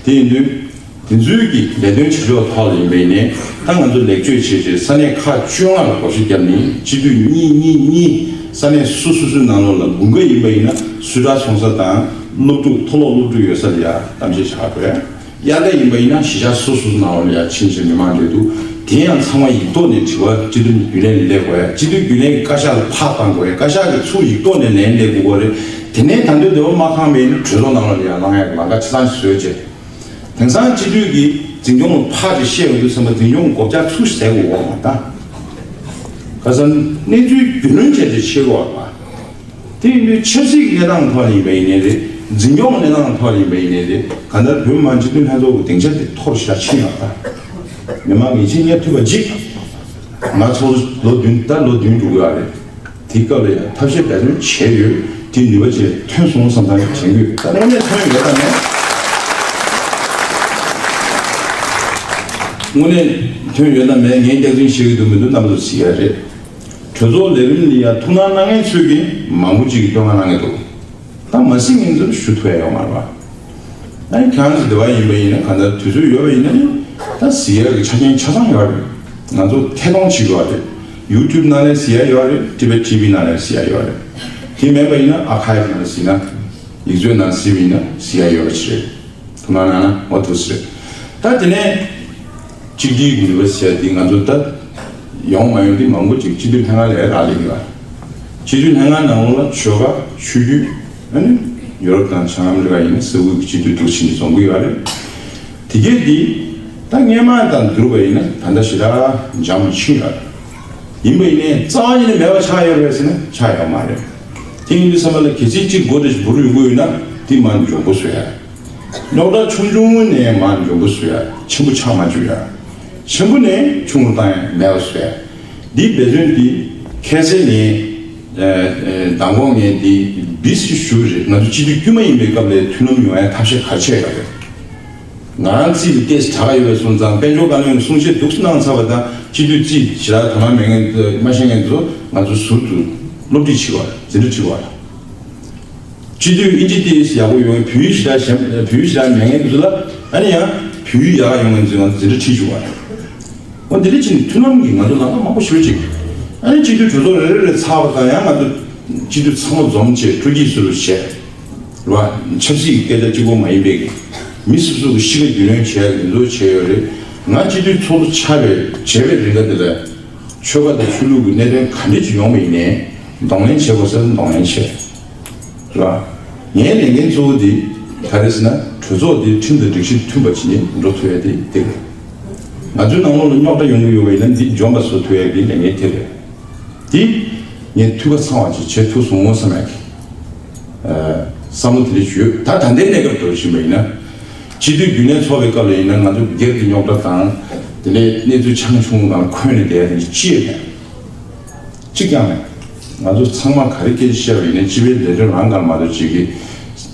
དེ་ཡིན་དུས། དེ་ཚོའི་གི་ལས་དོན་བྱེད་ཕྱོགས་ཐོག་ལ་ཡིན་པ་ཡིན་ནའི་ད་ང་ཚོ་ལེགས་བཅོས་བྱས་རྗེས་ས་གནས་ཁག་བཅོ་ལྔ་ལ་སྒོ་ཕྱེ་བརྒྱབ་ནས་སྤྱི་འཐུས་གཉིས་གཉིས་གཉིས་ས་གནས་སོ་སོ་སོའི་ནང་ལོགས་ལ་དགུན་ཁ་ཡིན་པ་ཡིན་ན་སུ་དྲག་ཚོང་ས་དང་སློབ་ཕྲུག་མཐོ་སློབ་སློབ་ཕྲུག་ཡོད་ས་ལ་ཡ་གཏམ་བཤད་བྱ་དགོས། དབྱར་ཁ་ཡིན་པ་ཡིན་ན་གཞིས་ཆགས་སོ་སོ་སོའི་ནང་ལོགས་ལ་ཡ་ཕྱིན་བྱས་མི་མང་འབྲེལ་གཏུག་དེ་ཡང་ཚང་མ་ཡིག་ཐོག་ནས་དྲི་བ་སྤྱི་འཐུས་རྒྱུན་ལས་ལ་སླེབས་དགོས་ཡ། སྤྱི་འཐུས་རྒྱུན་ལས་ཀྱི་བཀའ་ཤག་ལ་ཕར་བཏང་དགོས་ཡ། བཀའ་ཤག་གིས་ཚུར་ཡིག་ཐོག་ནས་ལན་སླེབས་དགོས་རེད། དེ་ནས་ད་འདོད་འདོད་པ་མ་ཁེངས་པ་ཡིན་ན་གྲོས་ཚོགས་ནང་ལོགས་ལ་ཡ་ལངས་ཡ་ལམ་ཁ་ཆ་ཚང་ཞིག་བཟོས་བྱས། དེང་སང་སྤྱི་འཐུས་ཀྱིས་འཛིན་སྐྱོང་ལ་ཕར་ཅིག་བཤད་འོང་དུས་ཙམ་པ་འཛིན་སྐྱོང་མགོ་བཅག་ཚུར་ཟེར་དགོས་འོག་མ་ད། ཁ་སང་གནས་ཚུལ་རྒྱུས་ལོན་བྱས་ཏེ་བཤད་དགོས་པ། དེ་ཡིན་དུས་ཆབ་སྲིད་ཀྱི་གནས་སྟངས་ཐོག་ནས་ཡིན་པ་ཡིན་ནའི་རེད། འཛིན་སྐྱོང་གི་གནས་སྟངས་ཐོག་ནས་ཡིན་པ་ཡིན་ནའི་རེད། གང་ལྟར་བོད་མི་མང་སྤྱི་འཐུས་ལྷན་ཚོགས་ཀྱི་སྡིངས་ཆ་དེ་མཐོ་རུ་ཞེ་དྲག་ཕྱིན་ཡོད་པ། མི་མང་ངེས་ཅན་གཉེར་ཐུབ་པ་ཅིག་ང་ཚོ་ལོ་བདུན་ད་ལོ་བདུན་འགྲོ་གི་ཡོད་རེད། དེའི་སྐབས་ལ་ཡང་ཐབས་ཤེས་འབད་བརྩོན་བྱས་ཡོད། དེ་ནུས་པ་ཅིག་ཐོན་སོང་བསམ་ཐག་དྲན་གྱི་ཡོད། ད་དངོས་གནས་ཐོན་ཡོད་དམ་མེད། དངོས་གནས་ཐོན་ཡོད་དམ་མེད་ངས་སྐྱག་རྫུན་བཤད་ཀྱི་འདུག་མི་འདུག་རྣམ་པ་ཚོ་གཟིགས་ཡ་རེད། གྲོས་ཚོགས་ལས་རིམ་འདི་ཡང་ཐུགས་སྣང་གནང་མཁན་ཚོས་ཀྱིས་མང་པོ་ཅིག་གིས་བསྟོད་བསྔགས་གནང་གི་འདུག་ད་མ་གཟིགས་མཁན་ཚོར་ཞུ་ཐུབ་ཡ་ཡོད་མ་རེད་པ། ཨ་ནི་ཁྱེད་རང་ཚོ་འདི་བ་ཡིན་པ་ཡིན་ན་གང་ལྟར་དུས་ཚོད་ཡོད་པ་ཡིན་ན་ནི་ད་གཟིགས་ཡ་གི་ཆ་རྐྱེན་ཆ་ཚང་ཡོད་རེད། ང་ཚོ་ཐད་གཏོང་བྱེད་ཀྱི་ཡོད་རེད། ཡུ་ཊུབ་ནང་ནས་གཟིགས་ཡ་ཡོད་རེད། ཊི་བེཊ་ཊི་ཝི་ནང་ནས་གཟིགས་ཡ་ཡོད་རེད། དེ་མེད་པ་ཡིན་ན་ཨར་ཁའིབ་ནང་གཟིགས་ན། ཡིག་མཛོད་ནང་གཟིགས་པ་ཡིན་ན་གཟིགས་ཡ་ཡོད་པ་ཅིག་རེད། ཐུགས་སྣང་གནང་ན་འོ་ཐུགས་སུ་རེད། ད་དེ་ནས་གཅིག་སྒྲིལ་གྱི་ནུས་པ་ཟེར་ཡ་འདི་ང་ཚོ་ད་ཡོང་མ་ཡོང་འདི་མང་པོ་ཅིག་སྤྱི་འཐུས་ལྷན་ཁང་ལ་རག་ལས་ཀྱི་ཡོད། སྤྱི་འཐུས་ལྷན་ཁང་ནང་ལོགས་ལ་ཆོལ་ཁ་ཆོས་བརྒྱུད། ཨ་ནི་ཡུ་རོབ་དང་བྱང་ཨ་མི་རི་ཀ་ཡིན་ན་ས་ཁུལ་གྱི་སྤྱི་འཐུས་དྲུག་ཕྱིན་ནས་འཛོམས་ཀྱི་ཡོད་རེད། དེ་གས་འདི་ད་སྔས་མ་དང་བསྡུར་བ་ཡིན་ན་ད་ལྟ་ཞེ་དྲག་འཇམ་ཕྱིན་ཡོད་རེད། ཡིན་པ་ཡིན་ནའི་རྩ་བ་ཉིད་ནས་མེད་པ་ཆགས་ཡོད་རེད་ཟེར་ན་ཆགས་ཡོད་མ་རེད། དེ་ཡིན་དུས་ཙམ་པ་ལ་གལ་སྲིད་གཅིག་མགོ་འདྲ་ཞིག་འབུར་ཡོང་གི་ཡོད་ན་དེ་མར་མགྱོགས་པོ་བཟོ་ཡ། རྙོག་དྲ་ཆུང་ཆུང་ནས་མར་མགྱོགས་པོ་བཟོ་ཡ། ཆེན་པོ་ཆགས་མ་བཅུག་ཡ། ཆེན་པོ་ནས་ཆུང་རུ་བཏང་ཡ་མེད་པ་བཟོ་ཡ། འདིའི་འབད་བརྩོན་འདི་ཁ་སང་ངས་མདང་དགོང་ངས་འདི་བི་སི་ཞུ་རེད། ང་ཚོ་སྤྱི་འཐུས་དཀྱུས་མ་ཡིན་པའི་སྐབས་ལ་མཐུན་ལམ་ཡོང་ཡ་ཐབས་ཤེས་ག་རེ་བྱས་ཡོད་རེད། ང་རང་རྩིས་ལ་ཏོག་ཙམ་དྲག་ཡོད་པའི་སོང་ཙང་དཔལ་འབྱོར་བཀའ་བློན་གྱིས་གསུང་བཤད་སྡུག་ཙམ་གནང་ཚར་བ་དང་སྤྱི་འཐུས་རྩིས་ཞེ་དྲག་དོ་སྣང་མེད་མཁན་མ་ཤེས་མཁན་ཚོ་ང་ཚོ་ཟུར་དུ་སློབ་ཁྲིད་བྱེད་པ་འཛིན་གྲྭ་ཁྲིད་པ། སྤྱི་འཐུས་ཨིན་ཇི་ཏོག་ཙམ་ཡག་པོ་ཡོད་མཁན་བོད་ཡིག་ཞེ་དྲག་ཞན་བོད་ཡིག་ཞེ་དྲག་མེད་མཁན་ཚོ་ལ་ཨ་ནི་ཡང་བོད་ཡིག་ཡག་ཡོང་མཁན་ཚོ་ང་ཚོ་འཛིན་གྲྭ་ཁྲིད་བཅུག་པ། འོ་འདི་འདྲ་བྱས་ནས་མཐུན་ལམ་གྱིས་ང་ཚོ་ལམ་ཁ་མང་པོ་ཞིག་ཅིག་ཨ་ནི་སྤྱི་འཐུས་གྲོས་ཚོགས་རེ་རེ་རེ་ཚར་བ་དང་ཡང་ང་ཚོ་སྤྱི་འཐུས་ཚང་མ་འཛོམས་བྱས་སྤྲོ་སྐྱིད་སུ་རུ་བྱས། རེད་བ། ཆབ་སྲིད་ཀྱི་སྐད་ཆ་གཅིག་པོ་མ་ཡིན་པའི་གི། མི་སོ་སོ་གི་གཤིས་ཀ་རྒྱུས་ལོན་བྱས་ཡག་གི་འདུ་བྱས་ཡོད་རེད། ང་སྤྱི་འཐུས་ཚོགས་གཙོ་ཆགས་པའི་བྱས་པའི་རིང་ག་དེ་ལ། ཆོལ་ཁ་དང་ཆོས་ལུགས་ཀྱི་གནད་དོན་ག་འདྲ་ཅིག་ཡོང་བ་ཡིན་ནའི། གདོང་ལེན་བྱེད་དགོས་ས་ལ་གདོང་ལེན་བྱས། རེད་བ། ངའི་ལས་འགན་གཙོ་བོ་འདི་ག་རེ་ཟེར་ན་གྲོས་ཚོགས་འདི་ཁྲིམས་དང་སྒྲིག་གཞི་མཐུན་པ་བྱས་ནས་འགྲོ་ཐུབ་ཡ་དེ་འདི་རེད། ང་ཚོའི་ནང་ལོགས་ལ་རྙོག་དྲ་ཡོང་གི་ཡོད་པ་ཡིན་ན་འདི་འཇོམས་པ་བཟོ་ཐུབ་ཡ་གི་ལས་འགན་དེ་རེད། དེ་ངས་འཐུས་ཁ་ཚང་བ་ཅིག་བྱེད་ཐུབ་སོང་ངོ་བསམ་ཡག་གི་བསམ་བློ་དེ་འདྲ་ཞིག་ཡོད། ད་ད་ལྟའི་གནས་སྐབས་འགྲོ་བཞིན་པ་ཡིན་ན། སྤྱི་འཐུས་རྒྱུན་ལས་ཚོགས་པའི་སྐབས་ལ་ཡིན་ན་ང་ཚོ་སྒེར་གྱི་རྙོག་དྲ་དང་ དེ་ནས་གནས་ཚུལ་ཆང་ཆུང་ངང་འཁོན་ནས་བསྡད་ཡ་དེ་ཅི་ཡང་མེད། གཅིག་ཀྱང་མེད། ང་ཚོ་ཚང་མ་ག་རེ་སྐད་ཆ་བཤད་པ་ཡིན་ན་སྤྱི་པའི་ལས་དོན་རང་གང་མ་གཏོགས་ཅིག་གི་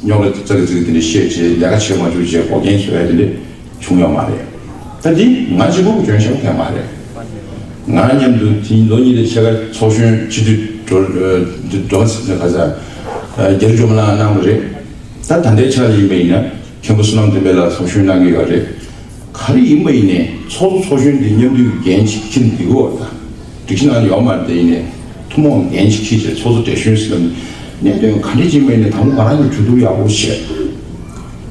རྙོག་དྲ་ཙག་ཙིག་དེ་འདྲ་བཤད་བྱས་ལས་ཀ་བྱེད་མ་བཅུག་བྱས་འགོག་རྐྱེན་བཟོ་ཡ་དེ་འདྲ་བྱུང་ཡོད་མ་རེད། ད་འདི་ང་གཅིག་པུ་གི་སྐྱོན་ཆགས་ཡོད་མ་རེད། ང་མཉམ་དུ་དེ་ལོ་གཉིས་དང་ཕྱེད་ཀ་ཚོགས་གཞོན་སྤྱི་འཐུས་འགྲོ་འགྲོ་ཟེར་ཁ་ས་རྒྱ་རི་ཇོ་མོ་ལགས་གནང་བ་རེད། ད་ད་ལྟའི་ཆ་ལ་ཡིན་པ་ཡིན་ན་མཁན་པོ་བསོད་ནམས་བསྟན་འཕེལ་ལགས་ཚོགས་གཞོན་གནང་གི་ཡོད་རེད། ག་རེ་ཡིན་པ་ཡིན་ནའི་ཚོགས་གཙོ་ཚོགས་གཞོན་འདི་མཉམ་འདུས་འགན་ཅིག་འཁྱེར་འདི་གོ་ད་སྒྲིག་གཞི་ནང་ཡོད་མ་རེད། དེ་ཡིན་ནའི་ཐུན་མོང་འགན་ཅིག་འཁྱེར་བྱས་ཚོགས་གཙོ་གྲལ་གཞོན་ཟེར་ནས་གནད་དོན་ག་འདྲ་ཅིག་ཡིན་པ་ཡིན་ནའི་དང་པོ་ང་རང་གི་གྲོས་བསྡུར་ཡག་པོ་བྱས།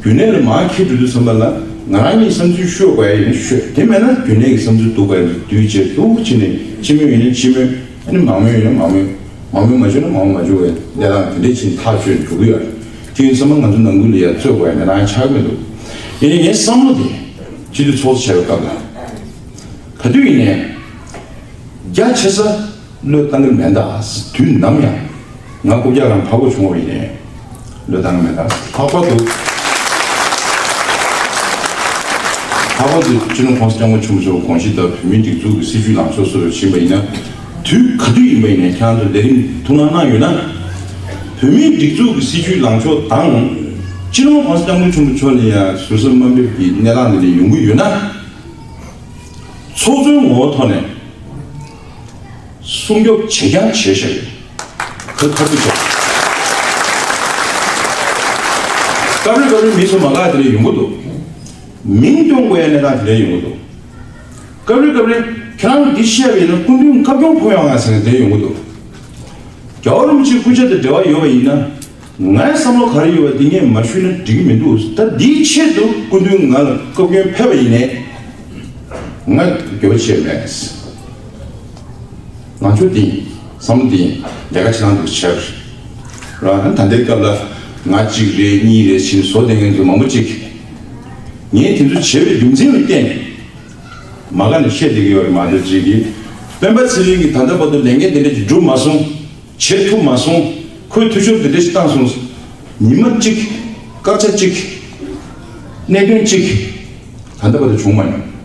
རྒྱུན་ལས་ལ་མར་འཁྱེར་འགྲོ་དུས་ཙམ་པ་ལ་ང་རང་གི་བསམ་ཚུལ་ཤོད་དགོས་ཡ་ཡིན་ན་ཤོད། དེ་མེད་ན་རྒྱུན་ལས་ཀྱི་བསམ་ཚུལ་བསྡུ་དགོས་ཡ་བསྡུས་བྱས་ལྷུག་བྱས་ནས་སྤྱི་མོས་ཡིན་ན་སྤྱི་མོས། ཨ་ནི་མང་མོས་ཡིན་ན་མང་མོས། མང་མོས་མ་བྱུང་ན་མང་མོས་མ་བྱུང་བའི་གནས་སྟངས་དེ་འདྲས་ཕྱིན་ཐག་གཅོད་འགྲོ་གི་ཡོད་རེད། དེ་ཡིན་ཙང་ང་ཚོ་ནང་ཁུལ་ལ་ཡ་རྩོད་དགོས་ཡ་གནས་སྟངས་ཆགས་ཀྱི་མི་འདུག་ཡིན་ནའི་ངའི་བསམ་བློ་དེ་སྤྱི་འཐུས་ཚོགས་གཙོ་བྱས་པའི་སྐབས་ལ་ག་དུས་ཡིན་ནའི་རྒྱ་ཆེ་ས་བློས་བཏང་གི་མེད་ད། དུས་ནམ་ཡང་ང་རྐུབ་བཀྱག་རང་ཕར་རྒོལ་བྱུང་བ་ཡིན་ནའི་བློས་བཏང་གི་མེད་ད། ལྷག་པར་དུ། ལྷག་པར་དུ་སྤྱི་ནོར་༸གོང་ས་༸སྐྱབས་མགོན་ཆེན་པོ་མཆོག་དགོངས་གཞི་ལྟར་བོད་མིའི་སྒྲིག་འཛུགས་ཀྱི་སྲིད་བྱུས་ལངས་ཕྱོགས་སོར་ཕྱིན་པ་ཡིན་ན། དུས་ག་དུས་ཡིན་པ་ཡིན་ནའི་ཁྱེད་རང་ཚོ་ལས་རིམ་ཐུགས་སྣང་གནང་ཡོད་ན། བོད་མིའི་སྒྲིག་འཛུགས་ཀྱི་སྲིད་བྱུས་ལངས་ཕྱོགས་དང་། སྤྱི་ནོར་༸གོང་ས་༸སྐྱབས་མགོན་ཆེན་པོ་མཆོག་ལ་ཡང་ཟུར་ཟ་དམའ་འབེབས་ཀྱི་གནས་སྟངས་འདི་འདྲ་ཡོང་གི་ཡོད་ན། ཚོགས་གཙོའི་ངོ་བོ་ཐོག་ནས་སྲུང་སྐྱོབ་བྱེད་རྐྱང་བྱེད་བཞག་ཡོད། ཁ་ཁ་ཐུག་བྱས། སྐབས་རེ་སྐབས་རེ་མི་ཚོ་མ་དགའ་དེ་འདྲ་ཡོང་གི་འདུག་མིང་སྐྱོང་དགོས་ཡ་གནས་སྟངས་དེ་འདྲ་ཡོང་གི་འདུག་སྐབས་རེ་སྐབས་རེ་ཁྱེད་རང་འདི་བཤད་པ་ཡིན་ན་སྐུ་མདུན་བཀའ་སྐྱོང་ཕོག་ཡོང་ང་ཟེར་ནས་དེ་ཡོང་གི་འདུག་རྒྱལ་བ་རིན་པོ་ཆེའི་སྐུ་ཕྱྭ་དང་འབྲེལ་བ་ཡོད་པ་ཡིན་ན། ངའི་བསམ་བློ་ག་རེ་ཡོད་པ་འདི་ངས་མ་ཞུས་ན་འགྲིག་གི་མི་འདུག་ད་འདིའི་ཆེད་དུ་སྐུ་མདུན་ང་ལ་བཀའ་བཀྱོན་ཕེབས་པ་ཡིན་ནའི་ང་འགྱོད་པ་བྱས་མེད། ང་ཚོ་འདི་བསམ་བློ་འདི་ལས་ཀ་བྱེད་སྟངས་འདི་བྱས་པ་རེད། ད་ལྟའི་སྐབས་ལ་ང་གཅིག་རེད་གཉིས་རེད་ཟེར་བཟོ་བསྡད་མཁན་ཚོ་མང་པོ་ཅིག་ངས་དེ་ཚོ་བྱས་པའི་རྒྱུ་མཚན་ལ་བརྟེན་ནས་མ་དགའ་ནས་བཤད་བསྡད་ཀྱི་ཡོད་རེད་མ་གཏོགས་ཅིག་གིས་སྤེན་པ་ཚེ་རིང་གིས་ད་ལྟ་བར་དུ་ལས་འགན་དེ་འདྲ་ཅིག་སྒྲུབ་མ་སོང་། བྱེད་ཐུབ་མ་སོང་། ཁོས་འཐུས་ཤོར་འདི་འདྲ་ཞིག་བཏང་སོང་། ཉི་མ་གཅིག་སྐར་ཆ་གཅིག་གནད་དོན་གཅིག་ད་ལྟ་བར་དུ་བྱུང་མ་མྱོང་།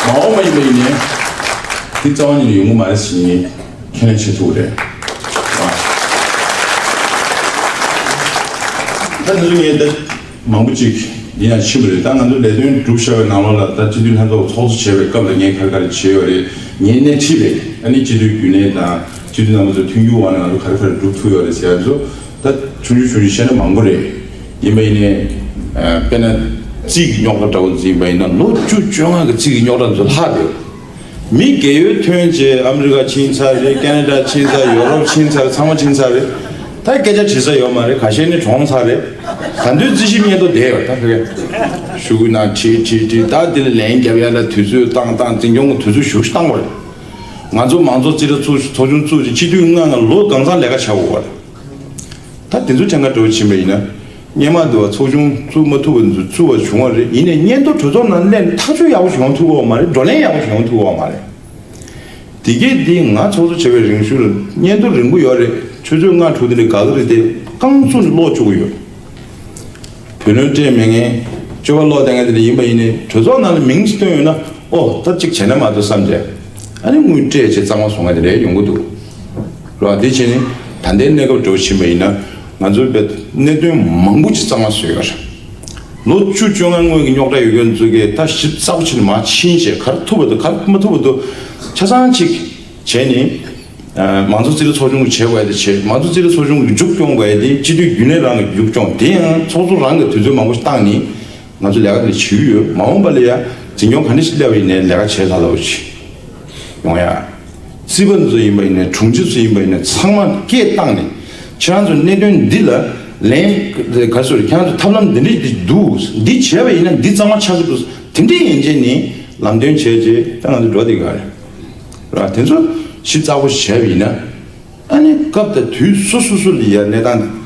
མ་འོངས་པ་ཡིན་པ་ཡིན་ནའི་འདི་རྩ་བ་ཉིད་ནས་ཡོང་གི་མ་རེད་ཟེར་ནས་ཁས་ལེན་བྱེད་ཐུབ་ཀྱི་རེད། ད་འདི་ཚོ་ངས་ད། མང་པོ་ཅིག་འདི་ཡང་ཕྱིན་པ་རེད། ད་ང་ཚོ་ལས་དོན་སྒྲུབ་བཞག་པའི་ནང་ལོགས་ལ་ད་སྤྱི་འཐུས་ལྷན་ཚོགས་ཚོགས་གཙོ་བྱས་པའི་སྐབས་ལ་ངས་ག་རེ་ག་རེ་བྱས་ཡོད་རེད། ངས་སྣེ་ཁྲིད་པའི་ཨ་ནི་སྤྱི་འཐུས་རྒྱུན་ལས་དང་སྤྱི་འཐུས་རྣམ་པ་ཚོ་མཐུན་འགྱུར་འོག་ནས་ང་ཚོ་ག་རེ་ག་རེ་སྒྲུབ་ཐུབ་ཡོད་རེད་ཟེར་ཡ་ཚོ་ད་ཆུང་ཆུང་ཆུང་ཆུང་བཤད་ན་མང་པོ་རེད། ཡིན་པ་ཡིན་ནའི་དཔེར་ན་རྩིས་ཀྱི་རྙོག་དྲ་འདྲ་བོ་འཛིན་པ་ཡིན་ན་ལོ་བཅུ་བཅོ་ལྔ་གི་རྩིས་ཀྱི་རྙོག་དྲ་ཚོ་ལྷག་ཡོད། མི་རྒས་ཡོལ་ཐོན་རྗེས་ཨ་མི་རི་ཀ་ཕྱིན་ཚར་རེད། ཁེ་ན་ཌ་ཕྱིན་ཚར། ཡོ་རོབ་ཕྱིན་ཚར། ཚང་མ་ཕྱིན་ཚར་རེད། ད་སྐད་ཆ་དྲི་ས་ཡོད་མ་རེད། ཁ་ཤས་ནི་གྲོངས་ཚར་རེད། ད་དུང་རྩིས་ཞིབ་སྙན་ཐོ་བསྡད་ཡོད་ད་ཕ་གི་ཤུ་གུ་ན་ཁྲིད་ཁྲིད་ཁྲིད་ད་འདི་ལ་ལན་རྒྱབ་ཡ་ལ་དུས་ཚོད་བཏང་བཏང་འཛིན་སྐྱོང་གི་དུས་ཚོད་ཞུ་བཏང་བ་རེད། ང་ཚོ་མང་གཙོ་རྩིས་ཁྲ་བཙུགས་ཚོགས་ཆུང་བཙུགས་རྗེས་སྤྱི་འཐུས་ལྔ་ལྔ་ལོ་གང་ཚང་ལས་ཀ་བྱ་དགོས་པ་རེད། ད་དེ་ཚོ་ཐེངས་ཁ་འགྲོ་ཕྱིན་པ་ཡིན་ན། སྔོན་མ་དུ་བ་ཚོགས་ཆུང་བཙུགས་མ་ཐུབ་པ་ཚོ་བཙུགས་པ་བྱུང་བ་རེད། ཡིན་ནའི་སྙན་ཐོ་གྲོས་ཚོགས་ནང་སླེབས་ནས་ཐག་གཅོད་ཡག་པོ་ཞིག་ཡོང་ཐུབ་ཀྱི་ཡོད་མ་རེད། བགྲོ་གླེང་ཡག་པོ་ཞིག་ཡོང་ཐུབ་ཀྱི་ཡོད་མ་རེད། དེ་གས་འདི་ང་ཚོགས་གཙོ་བྱས་པའི་རིང་ཤོས་ལ་སྙན་ཐོ་རིང་པོ་ཡོད་རེད། ཆུ་ཚོད་ལྔ་དྲུག་དེ་འདྲ་དགའ་གི་རེད་དེ་རྐང་བཙུགས་ནས་ཀློག་བཅུག་གི་ཡོད། བུ་ལོན་སྤྲད་མེད་མཁན་སྤྱོད་པ་ལོག་བསྡད་མཁན་དེ་འདྲ་ཡིན་པ་ཡིན་ནའི་གྲོས་ཚོགས་ནང་ལ་མིང་ཞིག་བཏོན་ཡོད་ན་ཨོ་ད་གཅིག་བྱས་ན་མ་གཏོགས་བསམ་བྱས་ཨ་ནི་དངུལ་སྤྲད་བྱས་གཙང་མ་བཟོ་མཁན་དེ་འདྲ་ཡོང་གི་འདུག་ར། དེ་བྱས་ནས་ད་ལྟའི་གནས་སྐབས་འགྲོ་ཕྱིན་པ་ཡིན་ན་ང་ཚོའི་བོད་གནད་དོན་མང་པོ་ཅིག་གཙང་མ་བཟོས་ཡོད་རེད། ལོ་བཅུ་བཅོ་ལྔ་སྔོན་གྱི་རྙོག་དྲ་ཡོད་མཁན་ཚོ་གིས་ད་ཞིབ་ཚགས་པོ་བྱས་ནས་མར་ཕྱིན་བྱས་ག་རེ་ཐུབ་པ་འདུག་ག་རེ་མ་ཐུབ་པ་འདུག་ཆ་ཚང་ཅིག་བྱས་ནས་མང་གཙོ་རྩིས་ཁྲ་ཚོགས་ཆུང་གིས་བྱེད་དགོས་ཡ་དེ་བྱེད། མང་གཙོ་རྩིས་ཁྲ་ཚོགས་ཆུང་གིས་མཇུག་སྐྱོང་དགོས་ཡ་དེ་སྤྱི་འཐུས་རྒྱུན་ལས་རང་གིས་མཇུག་སྐྱོང་། དེ་ཡང་ཚོགས་གཙོ་རང་གིས་དུས་ཚོད་མང་པོ་ཞིག་བཏང་ནས་ང་ཚོ་ལས་ཀ་དེ་བྱེད་ཀྱི་ཡོད། མ་འོངས་པ་ལ་ཡ་འཛིན་སྐྱོང་ག་འདྲ་ཞིག་སླེབས་པ་ཡིན་ནའི་ལས་ཀ་བྱེད་སླ་སླ་པོ་ཞིག་ཡོང་ཡ། རྩིས་པ་ཚོ་ཡིན་པ་ཡིན་ནའི་དྲུང་ཆེ་ཚོ་ཡིན་པ་ཡིན་ནའི་ཚང་མ་སྐད་བཏང་ནས་ཁྱེད་རང་ཚོ་གནད་དོན་འདི་ལ་ལན་ག་སོ་རེད། ཁྱེད་རང་ཚོ་ཐབས་ལམ་འདི་འདྲ་འདི་འདུག་འདི་བྱས་པ་ཡིན་ན་འདི་གཙང་མ་ཆགས་ཀྱི་འདུག་དེ་འདྲ་ཡིན་བྱས་ནས་ལམ་སྟོན་བྱས་རྗེས་ད་ང་ཚོ་འགྲོ་བསྡད་ག་རེད་ར། དེ་ཚོ་ཞིབ་ཚགས་པོ་བྱས་པ་ཡིན་ན་ཨ་ནི་སྐབས་དང་དུས་སོ་སོ་སོ་ལ་ཡ་གནས་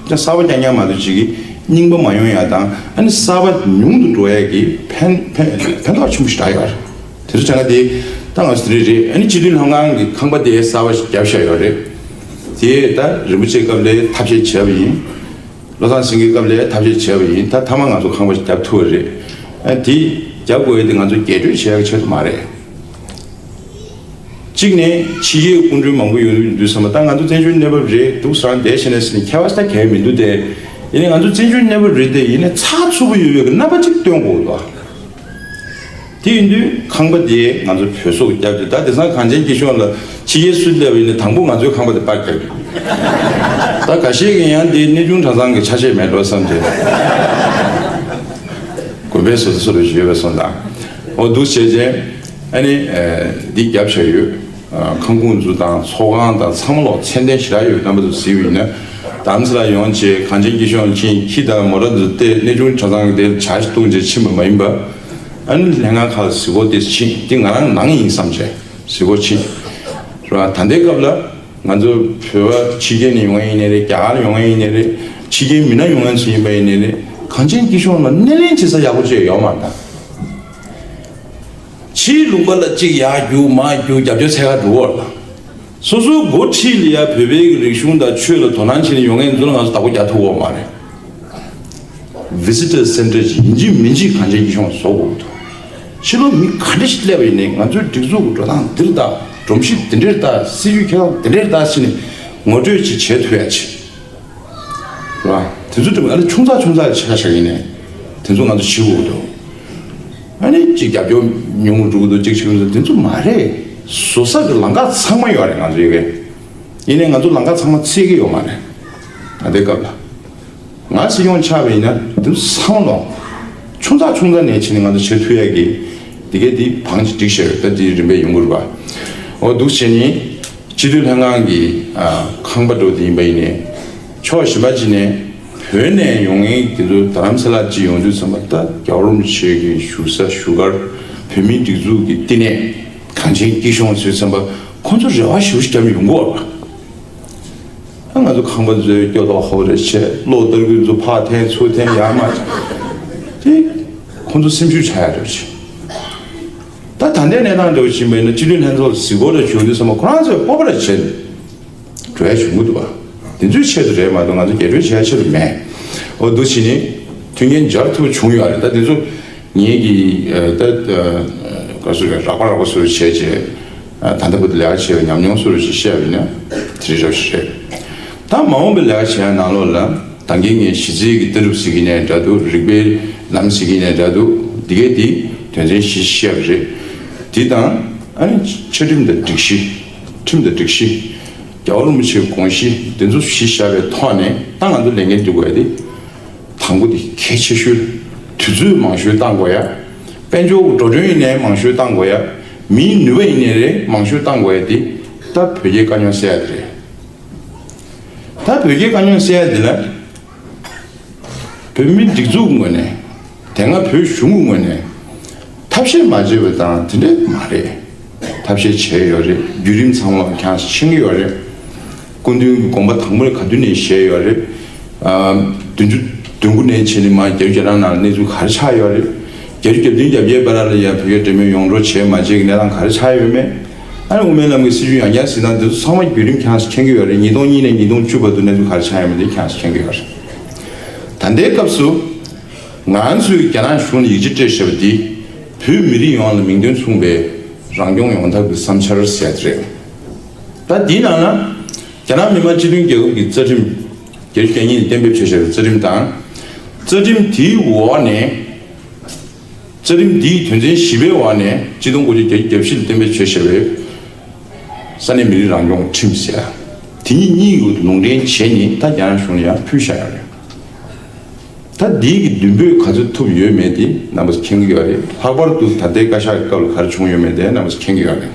སྟངས་གསར་པ་རྐྱང་རྐྱང་མ་གཏོགས་ཅིག་གི་རྙིང་པ་མ་ཡོང་ཡ་དང་ཨ་ནི་གསར་པ་ཉུང་དུ་འགྲོ་ཡ་གི་ཕན་ཕན་ཕན་ཐོགས་ཆེན་པོ་ཞིག་རག་ཡོད་རེད། དེ་ཚོ་བྱས་ན་དེ་ད་ང་ཚོ་དེ་རིང་རེད། ཨ་ནི་སྤྱི་འཐུས་ལྷན་ཁང་གི་ཁང་པ་དེ་གསར་པ་ཞིག་བརྒྱབ་བཞག་ཡོད་རེད། དེ་ད་རིན་པོ་ཆེ་སྐབས་ལ་ཐབས་ཤེས་བྱས་པ་ཡིན། བློ་བཟང་སེང་གེའི་སྐབས་ལ་ཐབས་ཤེས་བྱས་པ་ཡིན། ད་མཐའ་མ་ང་ཚོ་ཁང་པ་ཞིག་བརྒྱབ་ཐུབ་པ་རེད། ཨ་དེ་བརྒྱབ་དགོས་ཡ་དེ་ང་ཚོ་རྒྱས་སྤྲོས་བྱེད་ཡག་ཆེད་དུ་མ་རེད། གཅིག་ནས་ཕྱི་རྒྱལ་སྐུ་མགྲོན་མང་པོ་ཡོང་གི་འདུག་བསམ་པ། ད་ང་ཚོ་བཙན་བྱོལ་གནས་བབ་རེད་འདུག་ཟེར་བསྡད་བྱས་ནས་ཟེར་ནས་ཁྱད་པར་ད་གང་ཡང་མི་འདུག་སྟེ། ཡིན་ནའི་ང་ཚོ་བཙན་བྱོལ་གནས་བབ་རེད་དེ། ཡིན་ནའི་ཚགས་ཚུད་པོ་ཡོད་པའི་རྣམ་པ་གཅིག་སྟོན་དགོས་འདུག་དེ་ཡིན་དུས་ཁང་པ་དེ་ང་ཚོ་བོད་སོག་བརྒྱབ་སྟེ། ད་དེང་སང་གངས་ཅན་སྐྱིད་གཤོངས་ལ་ཕྱི་རྒྱལ་སུ་སླེབས་པ་ཡིན་ནའི་དང་པོ་ང་ཚོའི་ཁང་པ་དེ་པར་བརྒྱབ་ཀྱི། ད་འགའ་ཤས་ཀྱིས་ཡང་དེ་གནས་ཆུང་གྲྭ་ཚང་གི་ཆ་ཤས་མེད་འགྲོ་བསམ་སྟེ། དགོན་པའི་བཟོ་ལྟ་བཟོ་འདྲ་ཞིག་ཡོད་པའི་བཟོ་འདྲ། འོ་འདུག་བྱས་རྗེས་ཨ་ནི་འདི་བརྒྱབ་བྱས་ཡོད། ཁང་ཁུངས་འཛུགས་དང་ཚོགས་ཁང་དང་ཚང་མ་ལོག་ཚད་ལྡན་ཞེ་དྲག་ཡོད། རྣམ་པ་ཚོ་གཟིགས་པ་ཡིན་ན། དམ་ཚིག་ལ་ཡོང་བྱས་གངས་ཅན་སྐྱིད་གཤོངས་ཕྱིན། ཁྱི་དང་མོ་ཊ་འཛུགས་ཏེ་གནས་ཆུང་གྲྭ་ཚང་གི་དེར་བྱ་ཞིག་བཏུང་བྱས་ཕྱིན་པ་མ་ཡིན་པ། ཨ་ནི་ལྷན་ཁང་ཁག་ལ་གཟིགས་སྐོར་དེ་ཕྱིན། དེ་ང་རང་ནང་ཡིན་བསམ་བྱས་གཟིགས་སྐོར་ཕྱིན། རེད་བ། ད་ལྟའི་སྐབས་ལ་ང་ཚོ་བོད་པ་ཕྱི་རྒྱལ་ནས་ཡོང་ཡ་ཡིན་ནའི་རེད། རྒྱ་གར་ཡོང་ཡ་ཡིན་ནའི་རེད། ཕྱི་རྒྱལ་མི་སྣ་ཡོང་ཡ་ཚོ་ཡིན་པ་ཡིན་ནའི་རེད། གངས་ཅན་སྐྱིད་གཤོངས་ལ་སྣེ་ལེན་བྱེད་ས་ཡག་པོ་ཅིག་ཡོད་མ་རེད་ད། ཕྱིའི་ལུང་པ་ལ་གཅིག་ཡར་རྒྱུག་མར་རྒྱུག་རྒྱབ་སྐྱོར་འཚོལ་ག་འགྲོ་བར་ལ། སོ་སོའི་འགོ་ཁྲིད་ལ་ཡ་བོད་པའི་གི་རིག་གཞུང་དང་ཆོས་ལ་དོ་སྣང་བྱེད་ནས་ཡོང་མཁན་ཚོ་ལ་ང་ཚོ་བདག་པོ་རྒྱག་ཐུབ་ཀྱི་ཡོད་མ་རེད། Visitor Center ཅིག་ཡིན་གཅིག་མིན་གཅིག་གངས་ཅན་སྐྱིད་གཤོངས་བཟོ་དགོས་ཀྱི་འདུག་ཕྱི་ལོགས་མི་ག་འདྲ་ཞིག་སླེབས་པ་ཡིན་ནའི་ང་ཚོའི་སྒྲིག་འཛུགས་ཀྱི་འགྲོ་སྟངས་འདི་འདྲ་དང་། སྒྲོམ་གཞི་འདི་འདྲ་དང་། སྲིད་ཇུས་འཁྱེར་སྟངས་འདི་འདྲ་དང་ཟེར་ནས་ངོ་སྤྲོད་ཅིག་བྱེད་ཐུབ་ཡ་ཅིག་རེད་བ། དེ་ཚོ་དེ་ཨ་ནི་ཆུང་ཙག་ཆུང་ཙག་ཆ་བཞག་ཡིན་ནའི་དེ་ཚོ་ང་ཚོ་བྱེད་དགོས་འདུག་ཨ་ནི་གཅིག་རྒྱབ་སྐྱོར་ཉུང་རུ་འགྲོ་གི་འདུག་གཅིག་བྱེད་གི་འདུག་དེ་ཚོ་མ་རེད། བཟོ་ས་གི་ལམ་ཁ་ཚང་མ་ཡོད་རེད་ང་ཚོ་ཡ་གི། ཡིན་ནའི་ང་ཚོ་ལམ་ཁ་ཚང་མ་འཚོལ་གི་ཡོད་མ་རེད། ད་ལྟའི་སྐབས་ལ་ང་སྲིད་སྐྱོང་ཆགས་པ་ཡིན་ན་དེ་ཚོ་ཚང་མ་ལོག་ཆུང་ཙག་ཆུང་ཙག་ནས་བྱས་ནས་ང་ཚོ་བྱེད་ཐུབ་ཡ་གི་དེ་གའི་དེ་བང་ཅིག་སྒྲིག་བཞག་ཡོད། ད་དེ་རིམ་པས་ཡོང་གི་རེད་པ། འོ་འདུག་བྱས་ནས། སྤྱི་འཐུས་ལྷན་ཁང་གི་ཨ་ཁང་པ་འགྲོ་དེ་ཡིན་པ་ཡིན་ནའི། ཕྱོགས་གཞན་པ་ཅིག་ནས་བོད་ནས་ཡོང་མཁན་དེ་ཚོ་རྡ་རམ་ས་ལ་ཅིག་ཡོང་དུས་ཙམ་པ། ད་རྒྱལ་བ་རིན་པོ་ཆེ་གི་བཞུགས་ས་བཞུགས་སྒར་བོད་མིའི་སྒྲིག་འཛུགས་ཀྱི་བསྟི་གནས་གངས་ཅན་སྐྱིད་གཤོངས་ཟེར་ཙམ་པ། ཁོང་ཚོ་རེ་བ་ཞེ་པོ་ཞིག་བརྒྱབ་ནས་ཡོང་གི་ཡོད་རེད་པ། ད་ང་ཚོ་ཁང་པ་ཚོའི་སྐྱོ་ཐོག་ཧོབ་རེ་བྱས། གློག་ཏར་སྐུད་ཚོ་ཕར་འཐེན་ཚུར་འཐེན་ཡར་མར་བྱས། དེ་ཁོང་ཚོ་སེམས་ཤུགས་ཆག་ཡ་རེད་པ། ད་ད་ལྟའི་གནས་སྟངས་འདྲ་བོ་ཕྱིན་པ་ཡིན་ན། སྤྱི་འཐུས་ལྷན་ཚོགས་ལ་གཟིགས་སྐོར་རེ་བྱུང་དུས་ཙམ་པ་ཁོ་རང་ཚོས་སྤོབས་པ་རེ་བྱས་འགྲོ་ཡ་བྱུང་གི་འདུག་པ། དེ་ཚོའི་ཆེད་དུ་རེད་མ་གཏོགས་ང་ཚོ་རྒྱས་སྤྲོས་བྱེད་ཡ་ཆེད་དུ་མེད། འོ་འདུག་བྱས་ནས་མཐུན་རྐྱེན་སྦྱར་ཐུབ་བྱུང་ཡོད་རེད། ད་དེ་ཚོ་ངེད་ཀྱིས་ཨ་ད་ཨ་ག་ཚོད་རེད། རགས་པ་རགས་པ་བཟོ་འདྲ་བྱས་བྱས། ཨ་ད་ལྟ་བར་དུ་ལས་ཀ་བྱས་པའི་ཉམས་མྱོང་བཟོ་འདྲ་ཞིག་བཤད་པ་ཡིན་ན་དེ་རིགས་འདྲ་ཞིག་རེད། ད་མ་འོངས་པའི་ལས་ཀ་བྱེད་ཡ་ནང་ལོགས་ལ། ད་གིན་ངས་གཞི་རྩའི་གི་ལྟ་གྲུབ་ཟེར་གྱི་ནའི་འདྲ་འདུག་རིགས་པའི་ལམ་ཟེར་གྱི་ནའི་འདྲ་འདུག་འདི་གའི་འདི་དོན་ཚན་བཞི་བཤད་པ་རེད། འདི་དང་ཨ་ནི་ཆ་ཁྲིམས་དང་སྒྲིག་གཞི། ཁྲིམས་དང་སྒྲིག་གཞི། རྒྱལ་བ་རིན་པོ་ཆེའི་དགོངས་གཞི་འདི་ཚོ་གཞི་བཞག་པའི་ཐོག་ནས་ད་ང་ཚོ་ལས་འགན་སྒྲུབ་དགོས་ཡ་དེ། དང་པོ་དེ་གལ་ཆེ་ཤོས། དུས་ཚོད་མང་ཤོས་བཏང་དགོས་ཡ། དཔལ་འབྱོར་འགྲོ་གྲོན་ཡིན་ནའི་མང་ཤོས་བཏང་དགོས་ཡ། མིའི་ནུས་པ་ཡིན་ནའི་རེད། མང་ཤོས་བཏང་དགོས་ཡ་དེ་ད་བོད་རྒྱའི་དཀའ་རྙོག་སེལ་ཡ་དེ་རེད། ད་བོད་རྒྱའི་དཀའ་རྙོག་སེལ་ཡ་དེ་ལ། བོད་མིའི་སྒྲིག་འཛུགས་ཀྱི་ངོས་ནས། དེ་སྔ་བོད་གཞུང་གི་ངོས་ནས་ཐབས་ཤེས་མ་བྱས་པ་དང་དེ་འདྲ་མ་རེད། ཐབས་ཤེས་བྱས་ཡོད་རེད། བརྒྱུད་རིམ་ཚང་མ་ཁྱེད་རང་ཚོས་མཁྱེན་གྱི་ཡོད་རེད། སྐུ་མདུན་གྱི་དགོངས་པ་དང་པོ་ནས་ག་དུས་ནས་བཞེས་ཡོད་རེད། ཨ་བདུན་ཅུ་དོན་དགུ་ནས་བྱས་ནས་མར་བརྒྱད་ཅུ་གྱ་གྲངས་ནང་ལ་གནས་ཚུལ་ག་རེ་ཆགས་ཡོད་རེད། བརྒྱད་ཅུ་གྱ་བདུན་གྱ་བརྒྱད་བར་ལ་ཡང་བོད་རྒྱ་འབྲེལ་མོལ་ཡོངས་གྲགས་བྱས་མ་བྱས་ཀྱི་གནས་སྟངས་ག་རེ་ཆགས་ཡོད་མེད། ཨ་ནི་དབུ་མའི་ལམ་གྱི་སྲིད་བྱུས་ཡང་བསྐྱར་གཟིགས་སྟངས་འདི་ཚོ་ཚང་མ་བརྒྱུད་རིམ་ཁྱེད་རང་ཚོས་མཁྱེན་གྱི་ཡོད་རེད། ཉིས་སྟོང་གཉིས་ནས་ཉིས་སྟོང་བཅུ་བར་དུ་གནས་ཚུལ་ག་རེ་ཆགས་ཡོད་མེད་འདི་ཁྱེད་རང་ཚོས་མཁྱེན་གྱི་ཡོད་རེད། ད་ལྟའི་སྐབས་སུ་ང་ཚོས་རྒྱ་ནག་གཞུང་ལ་ཡིག་ཆ་སྤྲད་བཞག་པ་འདི་བོད་མི་རིགས་ཡོངས་ལ་མིང་དོན་མཚུངས་པའི་རང་སྐྱོང་ཡོང་ཐབས་ཀྱི་བསམ་འཆར་ཟེར་ཡ་དེ་རེད། ད་འདིའི་ནང་ན་རྒྱ་ནག་མི་དམངས་སྤྱི་མཐུན་རྒྱལ་ཁབ་ཀྱི་རྩ་ཁྲིམས་བརྒྱད་ཅུ་གྱ་གཉིས་ནས་གཏན་འབེབས་བྱས་བཞག་པའི་རྩ་ཁྲིམས་དང་། རྩ་ཁྲིམས་དེའི་འོག་ནས། རྩ་ཁྲིམས་འདིའི་དོན་ཚན་བཞི་པའི་འོག་ནས་གཅིག་སྟོང་དགུ་བརྒྱ་བརྒྱད་ཅུ་གྱ་བཞི་ལ་གཏན་འབེབས་བྱས་བཞག་པའི་ས་གནས་མི་རིགས་རང་སྐྱོང་ཁྲིམས་ཟེར་ཡ། དེ་གཉིས་གཉིས་ཀྱི་ལུང་འདྲེན་བྱས་ནས་ད་རྒྱ་ནག་གཞུང་ལ་ཡང་ཕུལ་བཞག་ཡོད་རེད། ད་འདི་གི་མདུན་སྤོས་ག་ཚོད་ཐུབ་ཡོད་མེད་དེ་རྣམ་པ་ཚོ་མཁྱེན་གྱི་ཡོད་རེད། ལྷག་པར་དུ་ད་ལྟའི་བཀའ་ཤག་གི་སྐབས་ལ་ག་རེ་བྱུང་ཡོད་མེད་དེ་རྣམ་པ་ཚོ་མཁྱེན་གྱི་ཡོད་རེད།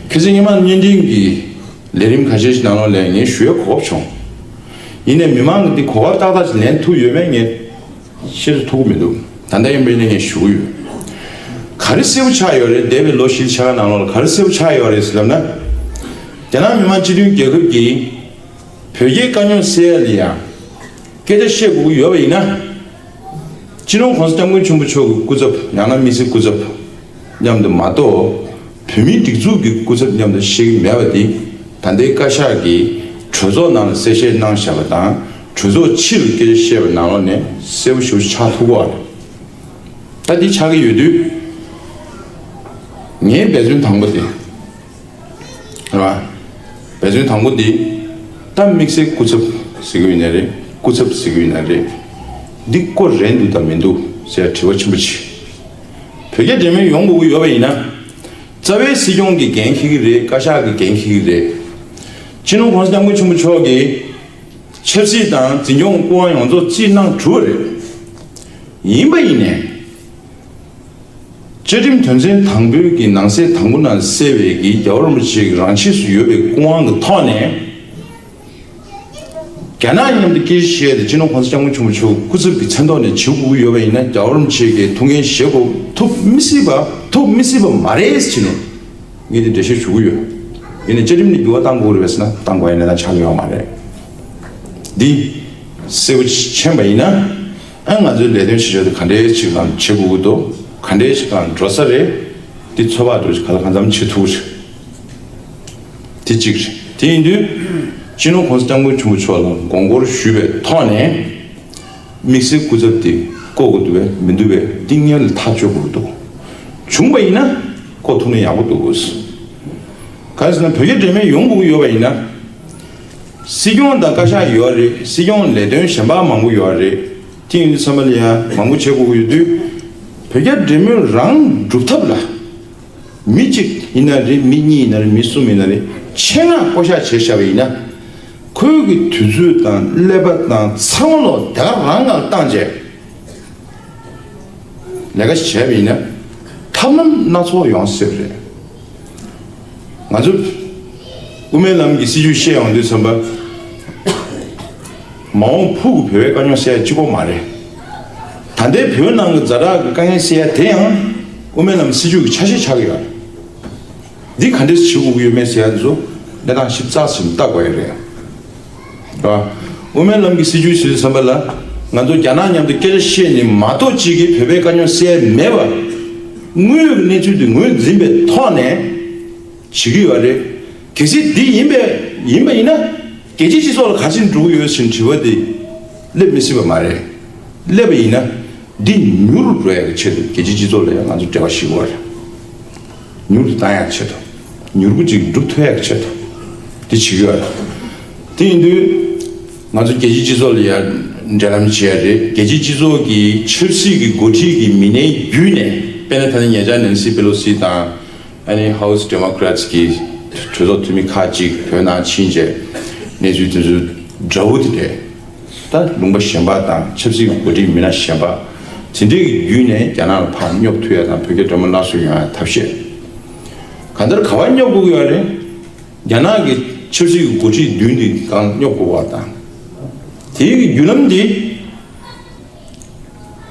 ཁ་སང་ཉི་མ་བརྙན་འཕྲིན་གྱི་ལས་རིམ་ཁ་ཤས་ཤིག་ནང་ལོགས་ལ་ངས་ཞུ་ཡ་གོ་སྐབས་བྱུང་། ཡིན་ནའི་མི་མང་གིས་འདི་གོ་སྐབས་ཏག་ཏག་ཅིག་ལེན་ཐུབ་ཡོད་མེད་ངས་ཤེས་ཐུབ་ཀྱི་མི་འདུག་ད་ལྟ་ཡིན་པ་ཡིན་ན་ངས་ཞུ་གི་ཡོད། ག་རེ་གསལ་པོ་ཆགས་ཡོད་རེད། འདས་པའི་ལོ་བཞི་ཕྱེད་ཀ་ནང་ལོགས་ལ་ག་རེ་གསལ་པོ་ཆགས་ཡོད་རེད་ཟེར་ལབ་ན། རྒྱ་ནག་མི་དམངས་སྤྱི་མཐུན་རྒྱལ་ཁབ་ཀྱིས་བོད་རྒྱའི་དཀའ་རྙོག་སེལ་ཡ་ལ་ཡང་སྐད་ཆ་བཤད་དགོས་ཀྱི་ཡོད་པ་ཡིན་ན། སྤྱི་ནོར་༸གོང་ས་༸སྐྱབས་མགོན་ཆེན་པོ་མཆོག་གི་སྐུ་ཚབ་ཡང་ན་དམིགས་བསལ་སྐུ་ཚབ་མཉམ་དུ་མ་གཏོགས། བོད་མིའི་སྒྲིག་འཛུགས་ཀྱི་སྐུ་ཚབ་མཉམ་དུ་བཤད་ཀྱི་མེད་པ་དེ་ད་ལྟའི་བཀའ་ཤག་གིས་གྲོས་ཚོགས་ནང་ལ་གསལ་བཤད་གནང་བཞག་པ་དང་ གྲོས་ཚོགས་ཕྱི་ལ་སྐད་ཆ་བཤད་པའི་ནང་ལོགས་ནས་གསལ་པོ་ཞེ་པོ་ཆགས་ཐུབ་ཀྱི་ཡོད་རེད། ད་འདི་ཆགས་ཀྱི་ཡོད་དུས། ངའི་འབད་བརྩོན་དང་པོ་དེ་རེད་བ། འབད་བརྩོན་དང་པོ་འདི་ད་དམིགས་བསལ་སྐུ་ཚབ་ཟེར་གྱི་ཡོད་ན་རེད། སྐུ་ཚབ་ཟེར་གྱི་ཡོད་ན་རེད། འདི་སྐོར་རན་འདུག་དང་མི་འདུག་ཟེར་དྲི་བ་ཆེན་པོ་ཆེ། བོད་རྒྱ་འབྲེལ་མོལ་ཡོང་དགོས་ཀྱི་ཡོད་པ་ཡིན་ན། རྩ་བའི་སྲིད་སྐྱོང་གིས་འགན་འཁྱེར་གྱི་རེད། བཀའ་ཤག་གིས་འགན་འཁྱེར་གྱི་རེད། སྤྱི་ནོར་༸གོང་ས་༸སྐྱབས་མགོན་ཆེན་པོ་མཆོག་གིས་ཆབ་སྲིད་དང་འཛིན་སྐྱོང་སྐུ་དབང་ཡོངས་རྫོགས་རྩིས་གནང་གྲུབ་པ་རེད། ཡིན་པ་ཡིན་ནའི། བཅའ་ཁྲིམས་དོན་ཚན་དང་པོའི་གི་ནང་གསེས་དང་པོ་ནང་གསལ་བའི་གི་རྒྱལ་བ་རིན་པོ་ཆེ་གི་རང་ཆས་སུ་ཡོད་པའི་སྐུ་དབང་གི་ཐོག་ནས། རྒྱ་ནག་མཉམ་དུ་སྐད་ཆ་བཤད་དེ་སྤྱི་ནོར་༸གོང་ས་༸སྐྱབས་མགོན་ཆེན་པོ་མཆོག་སྐུ་ཚབ་ཀྱི་མཚན་ཐོག་ནས་བྱེད་དགོས་ཀྱི་ཡོད་པ་ཡིན་ན། རྒྱལ་བ་རིན་པོ་ཆེ་གིས་ཐུགས་འགན་བཞེས་དགོས། ཐུབ་མི་སྲིད་པ། ཐུབ་མི་སྲིད་པ་མ་རེད་ཟེར་ནས་ངས་འདི་འགྲེལ་བཤད་ཞུ་གི་ཡོད། ཡིན་ནའི་བཅའ་ཁྲིམས་ནས་འགྱུར་བ་གཏང་དགོས་རེད་པས་ཟེར་ན་གཏང་དགོས་ཡ་གནས་སྟངས་ཆགས་ཀྱི་ཡོད་མ་རེད། འདི་གསལ་པོ་མཁྱེན་པ་ཡིན་ན། ཨ་ང་ཚོའི་ལས་དོན་བྱེད་ཕྱོགས་དེ་ག་འདྲའི་ཞིག་ལ་བྱེད་དགོས་ཀྱི་འདུག་ག་འདྲའི་ཞིག་ལ་འགྲོ་ས་རེད། འདི་ཚོད་དཔག་འདྲ་ཞིག་ག་ལ་གང་འཚམ་བྱེད་ཐུབ་ཀྱི་རེད། དེ་གཅིག་རེད། དེ་ཡིན་དུས། སྤྱི་ནོར་༸གོང་ས་༸སྐྱབས་མགོན་ཆེན་པོ་མཆོག་ལ་དགོངས་སྐོར་ཞུས་པའི་ཐོག་ནས། དམིགས་བསལ་སྐུ་ཚབ་དེ་བསྐོ་དགོས་འདུག་པས་མི་འདུག་པས་འདི་སྔོན་ལ་ཐག་གཅོད་དགོས་འདུག་བྱུང་བ་ཡིན་ན་བསྐོ་ཐུབ་ན་ཡག་པོ་འདུག་ག་རེ་ཟེར་ན་བོད་རྒྱ་འབྲེལ་མོལ་ཡོང་དགོས་ཀྱི་ཡོད་པ་ཡིན་ན། སྲིད་སྐྱོང་དང་བཀའ་ཤག་ཡོད་རེད། སྲིད་སྐྱོང་ལས་དོན་གཞན་པ་མང་པོ་ཡོད་རེད། དེ་ཡིན་དུས་ཚང་མ་ལ་ཡང་མང་པོ་བྱེད་དགོས་ཀྱི་ཡོད་དུས། བོད་རྒྱ་འབྲེལ་མོལ་རང་སྒྲུབ་ཐབས་ལ། མི་གཅིག་ཡིན་ན་རེད། མི་གཉིས་ཡིན་ན་རེད། མི་གསུམ་ཡིན་ན་རེད། ཆེད་མངགས་བསྐོ་གཞག་བྱས་བཞག་པ་ཡིན་ན། ཁོའི་གི་དུས་ཚོད་དང་ཀླད་པ་དང་ཚང་མ་ལོག་དེ་ག་རང་སྒང་བཏང་བྱས། ལས་ཀ་ཞིག་བྱས་པ་ཡིན་ན། ཐབས་ལམ་སྣ་ཚོགས་ཡོང་སྲིད་པ་རེད། ང་ཚོ་དབུ་མའི་ལམ་གྱི་སྲིད་བྱུས་བཤད་ཡོང་དུས་ཙམ་པ། མ་འོངས་ཕུགས་ཀྱི་བོད་པའི་དཀའ་རྙོག་སེལ་ཡ་གཅིག་པོ་མ་རེད། ད་ལྟའི་བོད་ནང་གི་ཛ་དྲག་གི་དཀའ་ངལ་སེལ་ཡ་དེ་ཡང་དབུ་མའི་ལམ་སྲིད་བྱུས་ཀྱི་ཆ་ཤས་ཆགས་ཀྱི་ཡོད་རེད། འདི་ག་འདྲས་བྱེད་དགོས་ཀྱི་ཡོད་མེད་ཟེར་ཡ་ཚོ་གནས་སྟངས་ཞིབ་ཚགས་ཤིག་ལྟ་དགོས་ཡ་རེད། རེད་བ། དབུ་མའི་ལམ་གྱི་སྲིད་བྱུས་ཟེར་དུས་ཙམ་པ་ལ། ང་ཚོ་རྒྱ་ནག་མཉམ་དུ་སྐད་ཆ་བཤད་ནས་མ་གཏོགས་གཅིག་གིས་བོད་པའི་དཀའ་རྙོག་སེལ་མེད་པ། དངོས་ཀྱི་གནས་ཚུལ་དེ་ངོས་འཛིན་པའི་ཐོག་ནས་བྱེད་ཀྱི་ཡོད་རེད། གལ་སྲིད་འདི་ཡིན་པས་ཡིན་པ་ཡིན་ན། རྒྱལ་སྤྱིའི་སྤྱི་ཚོགས་ལ་ག་ཚོད་འགྲོ་གི་ཡོད་ཟེར་དྲི་བ་དེ་སླེབས་མི་སྲིད་པ་མ་རེད། སླེབས་པ་ཡིན་ན། འདི་མྱུར་འགྲོ་ཡག་གི་ཆེད་དུ་རྒྱལ་སྤྱིའི་སྤྱི་ཚོགས་ལ་ཡང་ང་ཚོ་འབྲེལ་བ་ཞིག་དགོས་རེད། མྱུར་དུ་བཏང་ཡག་ཆེད་དུ། མྱུར་པོ་ཅིག་སྒྲུབ་ཐུབ་ཡག་གི་ཆེད་དུ། འདི་བྱེད་ཀྱི་ཡོད་རེད། དེ་ཡིན་དུས། ང་ཚོ་རྒྱལ་སྤྱིའི་སྤྱི་ཚོགས་ལ་ཡང་འབྲེལ་ལམ་བྱེད་ཡག་རེད། རྒྱལ་སྤྱིའི་སྤྱི་ཚོགས་ཀྱི་ཆབ་སྲིད་ཀྱི་འགོ་ཁྲིད་ཀྱི་མི་སྣའི་བརྒྱུད་ནས། དཔེར་ན་ད་ནི་ཉེ་ཆར་ནན་སི་པེ་ལོ་སི་དང་། ཨ་ནི་House Democrats་གི་གྲོས་ཚོགས་འཐུས་མི་ཁག་ཅིག་བོད་ནང་ཕྱིན་རྗེས་གནས་ཚུལ་དེ་ཚོ་འདྲ་བོ་དེ་འདྲས། ད་ལུང་པ་གཞན་པ་དང་ཆབ་སྲིད་ཀྱི་འགོ་ཁྲིད་མི་སྣ་གཞན་པ་དེ་འདྲས་ཀྱི་བརྒྱུད་ནས་རྒྱ་ནག་ལ་ཕར་སྙོབ་ཐུབ་ཡ་དང་བོད་རྒྱ་འབྲེལ་མོལ་སླར་གསོ་ཡོང་ཡ་ཐབས་ཤེས། གང་ལྟར་ག་པར་སྙོབ་དགོས་ཀྱི་ཡོད་རེད། རྒྱ་ནག་གི་ཆབ་སྲིད་ཀྱི་འགོ་ཁྲིད་མདུན་དེ་སྒང་སྙོབ་དགོས་པ་དང་། དེའི་གི་བརྒྱུད་ལམ་དེ།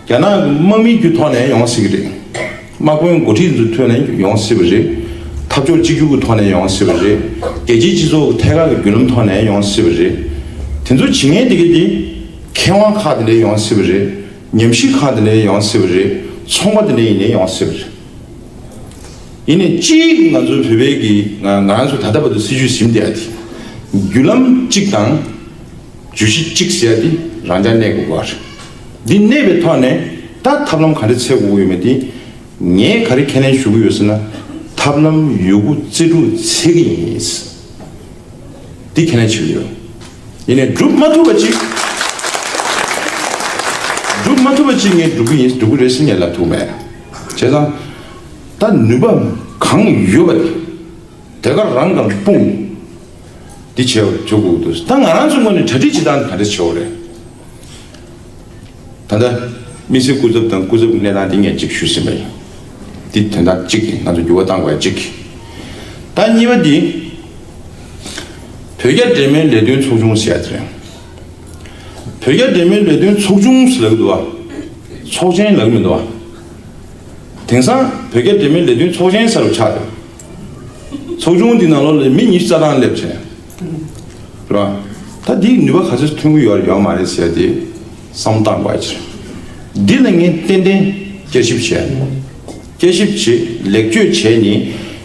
རྒྱ་ནག་གི་དམག་མིའི་རྒྱུ་ཐོག་ནས་ཡོང་སྲིད་ཀྱི་རེད། དམག་དཔོན་འགོ་ཁྲིད་ཚོའི་ཐོག་ནས་ཡོང་སྲིད་པ་རེད། འཐབ་ཕྱོགས་གཅིག་གྱུར་གྱི་ཐོག་ནས་ཡོང་སྲིད་པ་རེད། རྒྱལ་སྤྱིའི་སྤྱི་ཚོགས་ཀྱི་ཐད་ཀར་གྱི་བརྒྱུད་ལམ་ཐོག་ནས་ཡོང་སྲིད་པ་རེད། དེ་ཚོ་བྱེད་མཁན་དེ་ག་དེ། མཁས་དབང་ཁག་དེ་འདྲས་ཡོང་སྲིད་པ་རེད། ཉམས་ཞིབ་ཁང་དེ་འདྲས་ཡོང་སྲིད་པ་རེད། ཚོང་པ་དེ་འདྲས་ཡིན་ནའི་ཡོང་སྲིད་པ་རེད། ཡིན་ནའི་གཅིག་ང་ཚོའི་བོད་པའི་གི་ང་ང་རང་ཚོ་ད་ལྟ་བར་དུ་སྲིད་བྱུས་ཟིན་བསྡད་ཡ་དེ། བརྒྱུད་ལམ་གཅིག་དང་། བརྗོད་གཞི་གཅིག་ཟེར་ཡ་དེ་རང་འཇགས་གནས་དགོས་པ་རེད། འདི་གནས་པའི་ཐོག་ནས་ད་ཐབས་ལམ་ག་འདྲ་འཚོལ་དགོས་ཡོད་མེད་དེ། ངས་ག་རེ་ཁས་ལེན་ཞུ་གི་ཡོད་ཟེར་ན། ཐབས་ལམ་ཡོད་རྒུ་རྩལ་སྤྲུགས་འཚོལ་གི་ཡིན། འདི་ཁས་ལེན་བྱེད་ཀྱི་ཡོད། ཡིན་ནའི་སྒྲུབ་མ་ཐུབ་པ་ཅིག་སྒྲུབ་མ་ཐུབ་པ་ཅིག་ངས་སྒྲུབ་ཀྱི་ཡིན། སྒྲུབ་ཀྱི་རེད་ཟེར་ངས་ལབ་ཐུབ་མེད། བྱས་ཙང་། ད་ནུས་པ་གང་ཡོད་པ་དེ། དེ་ག་རང་གང་སྤུངས། འདི་བྱས་པ་བྱེད་དགོས་འདུག་ད་ང་རང་ཚོའི་ངོས་ནས་གྲ་སྒྲིག་བྱེད་སྟངས་ག་འདྲ་བྱེད་དགོས་རེད། ད་ལྟ་དམིགས་བསལ་སྐུ་ཚབ་དང་སྐུ་ཚབ་ཀྱི་གནས་སྟངས་འདི་ངས་ཅིག་ཞུས་ཟིན་པ་ཡིན། འདི་དོན་དག་གཅིག་གིས་ང་ཚོ་འགྱུར་བ་གཏང་དགོས་ཡ་གཅིག་ད་གཉིས་པ་འདི། བོད་རྒྱ་འབྲེལ་མོལ་ལས་དོན་ཚོགས་ཆུང་ཟེར་ཡ་དེ་རེད། བོད་རྒྱ་འབྲེལ་མོལ་ལས་དོན་ཚོགས་ཆུང་ཟེར་ལབ་ཀྱི་འདུག་བ། ཚོགས་ཆེན་ལབ་ཀྱི་མི་འདུག་བ། དེང་སང་བོད་རྒྱ་འབྲེལ་མོལ་ལས་དོན་ཚོགས་ཆེན་ཟེར་བ་ཆགས་འདུག་ཚོགས་ཆུང་འདི་ནང་ལོགས་ལ་མི་ཉི་ཤུ་རྩ་གྲངས་སླེབས་བྱས། རེད་བ། ད་འདིས་ནུས་པ་ག་ཚོད་ཐོན་གྱི་ཡོད་རེད་ཡོད་མ་རེད་ཟེར་ཏེ་བསམ་བློ་བཏང་དགོས་ཡ་ཅིག་འདི་ལ་ངས་ཏན་ཏན་བསྐྱར་ཞིབ་བྱས། བསྐྱར་ཞིབ་བྱས་ལེགས་བཅོས་བྱས་ནས་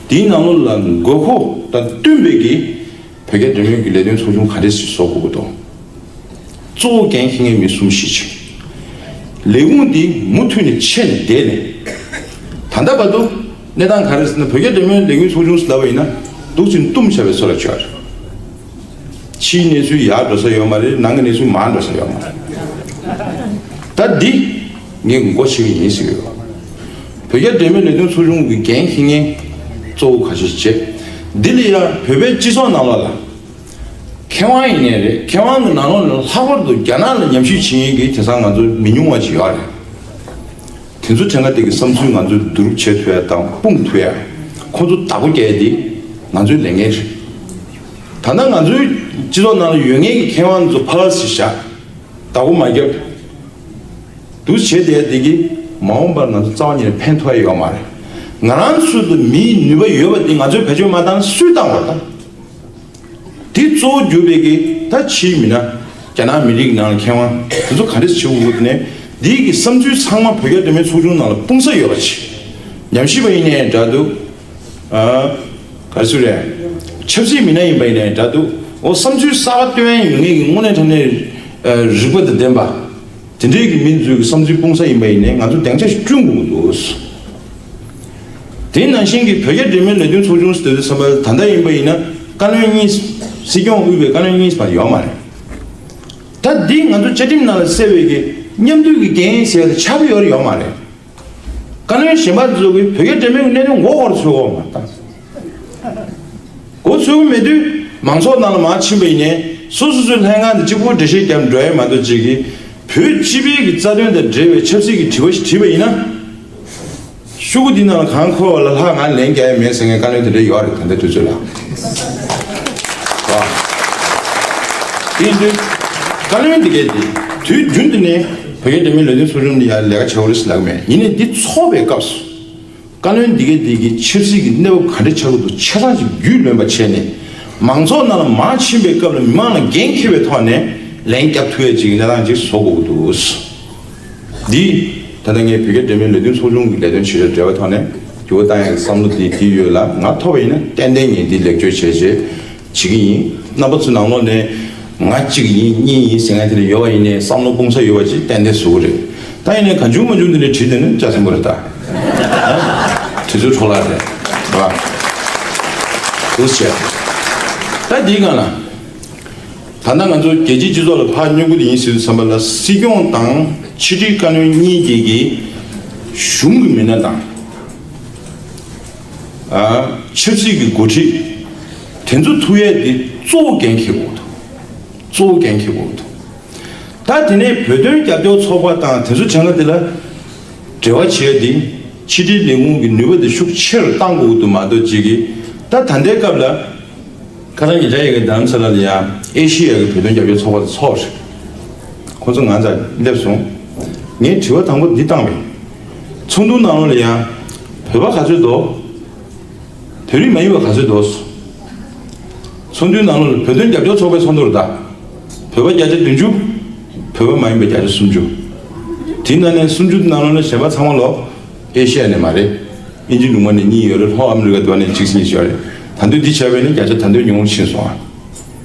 འདིའི་ནང་ལོགས་ལ་དགོས་མཁོ་དང་བསྟུན་པའི་གི་བོད་རྒྱ་འབྲེལ་མོལ་གྱི་ལས་དོན་ཚོགས་ཆུང་ག་འདྲས་ཞིག་བཟོ་དགོས་ཀྱི་འདུག་གཙོ་བོ་འགན་འཁྱེར་མཁན་མི་གསུམ་ཞིག་བྱས། ལས་ཁུངས་འདི་མུ་མཐུད་ནས་ཆད་ནས་བསྡད་ནས། ད་ལྟ་བར་དུ་གནས་སྟངས་ག་རེ་ཟེར་ན། བོད་རྒྱ་འབྲེལ་མོལ་ལས་འགུལ་ཚོགས་ཆུང་ཟེར་ལབ་པ་ཡིན་ན། འདུག་ཅིང་བཏུམས་བྱས་པའི་བཟོ་ལ་བཅར། ཕྱིའི་གནས་ཚུལ་ཡར་འགྲོ་ས་ཡོད་མ་རེད། ནང་གི་གནས་ཚུལ་མར་འགྲོ་ས་ཡོད་མ་རེད། ད་འདི་ངས་མགོ་ཕྱེ་གི་ཡིན་ཟེར་གྱི་ཡོད། བོད་རྒྱ་འབྲེལ་མོལ་ལས་དོན་ཚོགས་ཆུང་གི་འགན་འཁྱེར་མཁན་གཙོ་བོ་ཁ་ཤས་བྱས། འདི་ལ་ཡང་བོད་པའི་སྤྱི་ཚོགས་ནང་ལོགས་ལ། མཁས་དབང་ཡིན་ནའི་རེད། མཁས་དབང་གི་ནང་ལོགས་ལ་ལྷག་པར་དུ་རྒྱ་ནག་ལ་ཉམས་ཞིབ་བྱེད་མཁན་གྱི་དེང་སང་ང་ཚོ་མི་ཉུང་བ་ཅིག་ཡོད་རེད། དེ་ཚོ་དྲན་ཁ་དེ་གི་བསམ་ཚུལ་ང་ཚོས་བསྡུ་རུབ་བྱེད་ཐུབ་ཡ་དང་སྤུངས་ཐུབ་ཡ། ཁོང་ཚོ་བདག་པོ་རྒྱག་ཡ་དེ་ང་ཚོའི་ལས་འགན་རེད། ད་ལྟ་ང་ཚོའི་སྤྱི་ཚོགས་ནང་ལ་ཡོད་མཁན་གྱི་མཁས་དབང་ཚོ་ཕར་ཕྱིར་བཞག་བདག་པོ་མ་བརྒྱབ། འདུག་བྱས་བསྡད་དེ་གི་མ་འོངས་པར་ང་ཚོ་རྩ་བ་ཉིད་ནས་ཕན་ཐོགས་ཡ་ཡོད་མ་རེད། ང་རང་ཚོ་ལ་མིའི་ནུས་པ་ཡོད་པ་དེ་ང་ཚོས་བེད་སྤྱོད་མ་བཏང་ན་སུས་བཏང་བ་དང་། དེ་གཙོ་བོ་གྱུར་པའི་གི་ད་ཕྱིའི་མི་སྣ། རྒྱ་ནག་མི་རིགས་ནང་ལ་མཁས་དབང་དེ་ཚོ་ག་འདྲས་བྱེད་དགོས་ནས། འདིའི་གི་བསམ་ཚུལ་ཚང་མ་བོད་རྒྱ་འབྲེལ་མོལ་ཚོགས་ཆུང་ནང་ལ་སྤུངས་ས་ཡོད་པ་བྱེད། ཉམས་ཞིབ་པ་ཡིན་ནའི་འདྲ་འདུག་ཨ། ག་རེ་ཟེར་རེད། ཆབ་སྲིད་མི་སྣ་ཡིན་པ་ཡིན་ནའི་འདྲ་འདུག་འོ། བསམ་ཚུལ་གསར་པ་བཏོན་ཡ་ཡོད་མཁན་གྱི་དངོས་གནས་དྲང་གནས་ཨ་རིག་པ་དང་ལྡན་པ། དེ་འདྲའི་གི་མི་ཚོའི་གི་བསམ་ཚུལ་སྤུངས་ས་ཡིན་པ་ཡིན་ནའི་ང་ཚོ་སྡིངས་ཆ་ཞིག་བསྐྲུན་དགོས་ཀྱི་འདུག་དེ་ནང་བཞིན་གྱི་བོད་རྒྱ་འབྲེལ་མོལ་ལས་དོན་ཚོགས་ཆུང་ཟེར་དུས་ཙམ་པ་ལ། ད་ལྟ་ཡིན་པ་ཡིན་ན་བཀའ་བློན་གཉིས། སྲིད་སྐྱོང་དབུས་པའི་བཀའ་བློན་གཉིས་བར་ཡོད་མ་རེད། ད་འདི་ང་ཚོ་བཅའ་ཁྲིམས་ནང་ལ་གསལ་བའི་གི་མཉམ་འདུས་ཀྱི་འགན་ཟེར་ཡ་དེ་ཆགས་ཀྱི་ཡོད་རེད་ཡོད་མ་རེད། བཀའ་བློན་གཞན་པ་ཚོ་གིས་བོད་རྒྱ་འབྲེལ་མོལ་གྱི་གནད་དོན་མགོ་སྐོར་ཚུད་ཡོད་མ་རེད། མགོ་ཚོས་མེད་དུས་མང་ཚོགས་ནང་ལ་མར་ཕྱིན་པ་ཡིན་ནའི་སོ་སོ་སོའི་ལྷན་ཁང་དུ་གཅིག་པུ་འགྲེལ་བཤད་རྒྱབ་འགྲོ་ཡ་མ་གཏོགས། གཅིག་གིས་བོད་སྤྱི་པའི་གི་རྩ་དོན་དང་འབྲེལ་བའི་ཆབ་སྲིད་ཀྱི་དྲི་བ་ཞིག་དྲིས་པ་ཡིན་ན། ཤོག་གུ་འདི་ནང་ལ་གང་འཁོར་བ་ལ་ལྷག་ང་ལན་རྒྱག་ཡ་མེད་ཟེར་མཁན་བཀའ་བློན་དེ་འདྲ་ཡོད་རེད། ད་ལྟའི་དུས་ཚོད་ལ། དེ་ཡིན་དུས་བཀའ་བློན་འདི་གས་དེ་དུས་རྒྱུན་དུ་ནས་བོད་རྒྱ་འབྲེལ་མོལ་ལས་དོན་ཚོགས་ཆུང་འདི་ཡར་ལས་ཀ་བྱེད་དགོས་རེད་ཟེར་ལབ་ཀྱི་མེད། ཡིན་ནའི་འདི་ཚོགས་པའི་སྐབས་སུ། བཀའ་བློན་འདི་གས་འདི་གི་ཆབ་སྲིད་ཀྱི་གནས་བབ་ག་འདྲ་ཆགས་ཀྱི་འདུག་ཆ་ཚང་ཞིག་རྒྱུས་ལོན་པ་བྱས་ནས། མང་ཚོགས་ནང་ལ་མར་ཕྱིན་པའི་སྐབས་ལ་མི་མང་ལ་འགན་འཁྱེར་བའི་ཐོག་ནས་ལན་བརྒྱབ་ཐུབ་ཡ་ཅིག་གི་གནས་སྟངས་ཅིག་བཟོ་དགོས་ཀྱི་འདུག་འདི་ད་ལྟ་ངས་བོད་རྒྱ་འབྲེལ་མོལ་ལས་དོན་ཚོགས་ཆུང་གི་ལས་དོན་བྱེད་ཕྱོགས་འབྲེལ་བའི་ཐོག་ནས་འགྱུར་བ་བཏང་ཡ་གི་བསམ་བློ་འདི་འདི་ཡོད་ལ། ང་ཐོབ་པ་ཡིན་ན་ཏན་ཏན་ངས་འདི་ལེགས་བཅོས་བྱས་རྗེས་བྱེད་ཀྱི་ཡིན། རྣམ་པ་ཚོའི་ནང་ལོགས་ནས་ང་གཅིག་ཡིན་གཉིས་ཡིན་ཟེར་མཁན་དེ་འདྲ་ཡོད་པ་ཡིན་ནའི་བསམ་བློ་སྤུངས་ས་ཡོད་པ་ཅིག་ཏན་ཏན་བཟོ་གི་རེད། ད་ཡིན་ནའི་གང་བྱུང་མང་བྱུང་འདི་འདྲ་བྲིས་བསྡད་ན་ལྕགས་ཟིན་པོ་རེད་ད། དུས་ཚོད་འཕྲོ་བརླག་རེད། རེད་པ། འདུག་བྱས། ད་འདིའི་སྒང་ལ། ད་ལྟ་ང་ཚོ་རྒྱལ་སྤྱིའི་སྤྱི་ཚོགས་ལ་ཕར་སྙོན་སྐུལ་དེ་ཡིན་ཟེར་དུས་ཙམ་པ་ལ། སྲིད་སྐྱོང་དང་ཕྱི་དྲིལ་བཀའ་བློན་གཉིས་ཀྱིས་ཀྱི་གཞུང་གི་མི་སྣ་དང་། ཨ། ཆབ་སྲིད་ཀྱི་འགོ་ཁྲིད་དེ་ཚོ་ཐུག་ཡས་དེ་གཙོ་བོ་འགན་འཁྱེར་དགོས་འདུག་གཙོ་བོ་འགན་འཁྱེར་དགོས་འདུག་ད་དེ་ནས་བོད་དོན་རྒྱབ་སྐྱོར་ཚོགས་པ་དང་དེ་ཚོ་གྲས་ཀ་དེ་ལ་འབྲེལ་བ་བྱས་ཏེ། ཕྱི་དྲིལ་ལས་ཁུངས་ཀྱི་ནུས་པ་དེ་ཤུགས་ཆེ་རུ་གཏང་དགོས་ཀྱི་འདུག་མ་གཏོགས། གཅིག་གིས་ད་ད་ལྟའི་སྐབས་ལ་ཁ་སང་ཉེ་ཆར་ཡ་གི་རྡ་རམ་ས་ལ་ལ་ཡ་ཨེ་ཤེ་ཡ་གི་བོད་དོན་རྒྱབ་སྐྱོར་ཚོགས་པ་དེ་ཚོགས་རེད། ཁོང་ཚོ་ང་ཚོར་སླེབས་སོང་། ངས་དྲི་བ་དང་པོ་འདི་བཏང་བས། ཚོགས་འདུའི་ནང་ལོགས་ལ་ཡ་བོད་པ་ག་ཚོད་འདུག་བོད་རིགས་མ་ཡིན་པ་ག་ཚོད་འདུག་ཚོགས་འདུའི་ནང་ལོགས་ལ་བོད་དོན་རྒྱབ་སྐྱོར་ཚོགས་པའི་ཚོགས་འདུ་རེད་ད། བོད་པ་བརྒྱ་ཆ་བདུན་ཅུ། བོད་པ་མ་ཡིན་པ་བརྒྱ་ཆ་སུམ་ཅུ། དེའི་ནང་ནས་སུམ་ཅུ་ནང་ལོགས་ལ་གཞན་པ་ཚང་མ་ལོ་ཨེ་ཤི་ཡ་ནས་མ་རེད། དབྱིན་ཇི་ལུང་པ་ནས་གཉིས་ཡོད་རེད། ལྷོ་ཨ་མི་རི་ཀ་འདི་པ་ནས་གཅིག་གཉིས་ཤིག་ཡོད་རེད། ད་དུང་འདི་བྱས་པས་ནི་བརྒྱ་ཆ་ད་དུང་ཉུང་རུ་ཕྱིན་སོང་ཨ།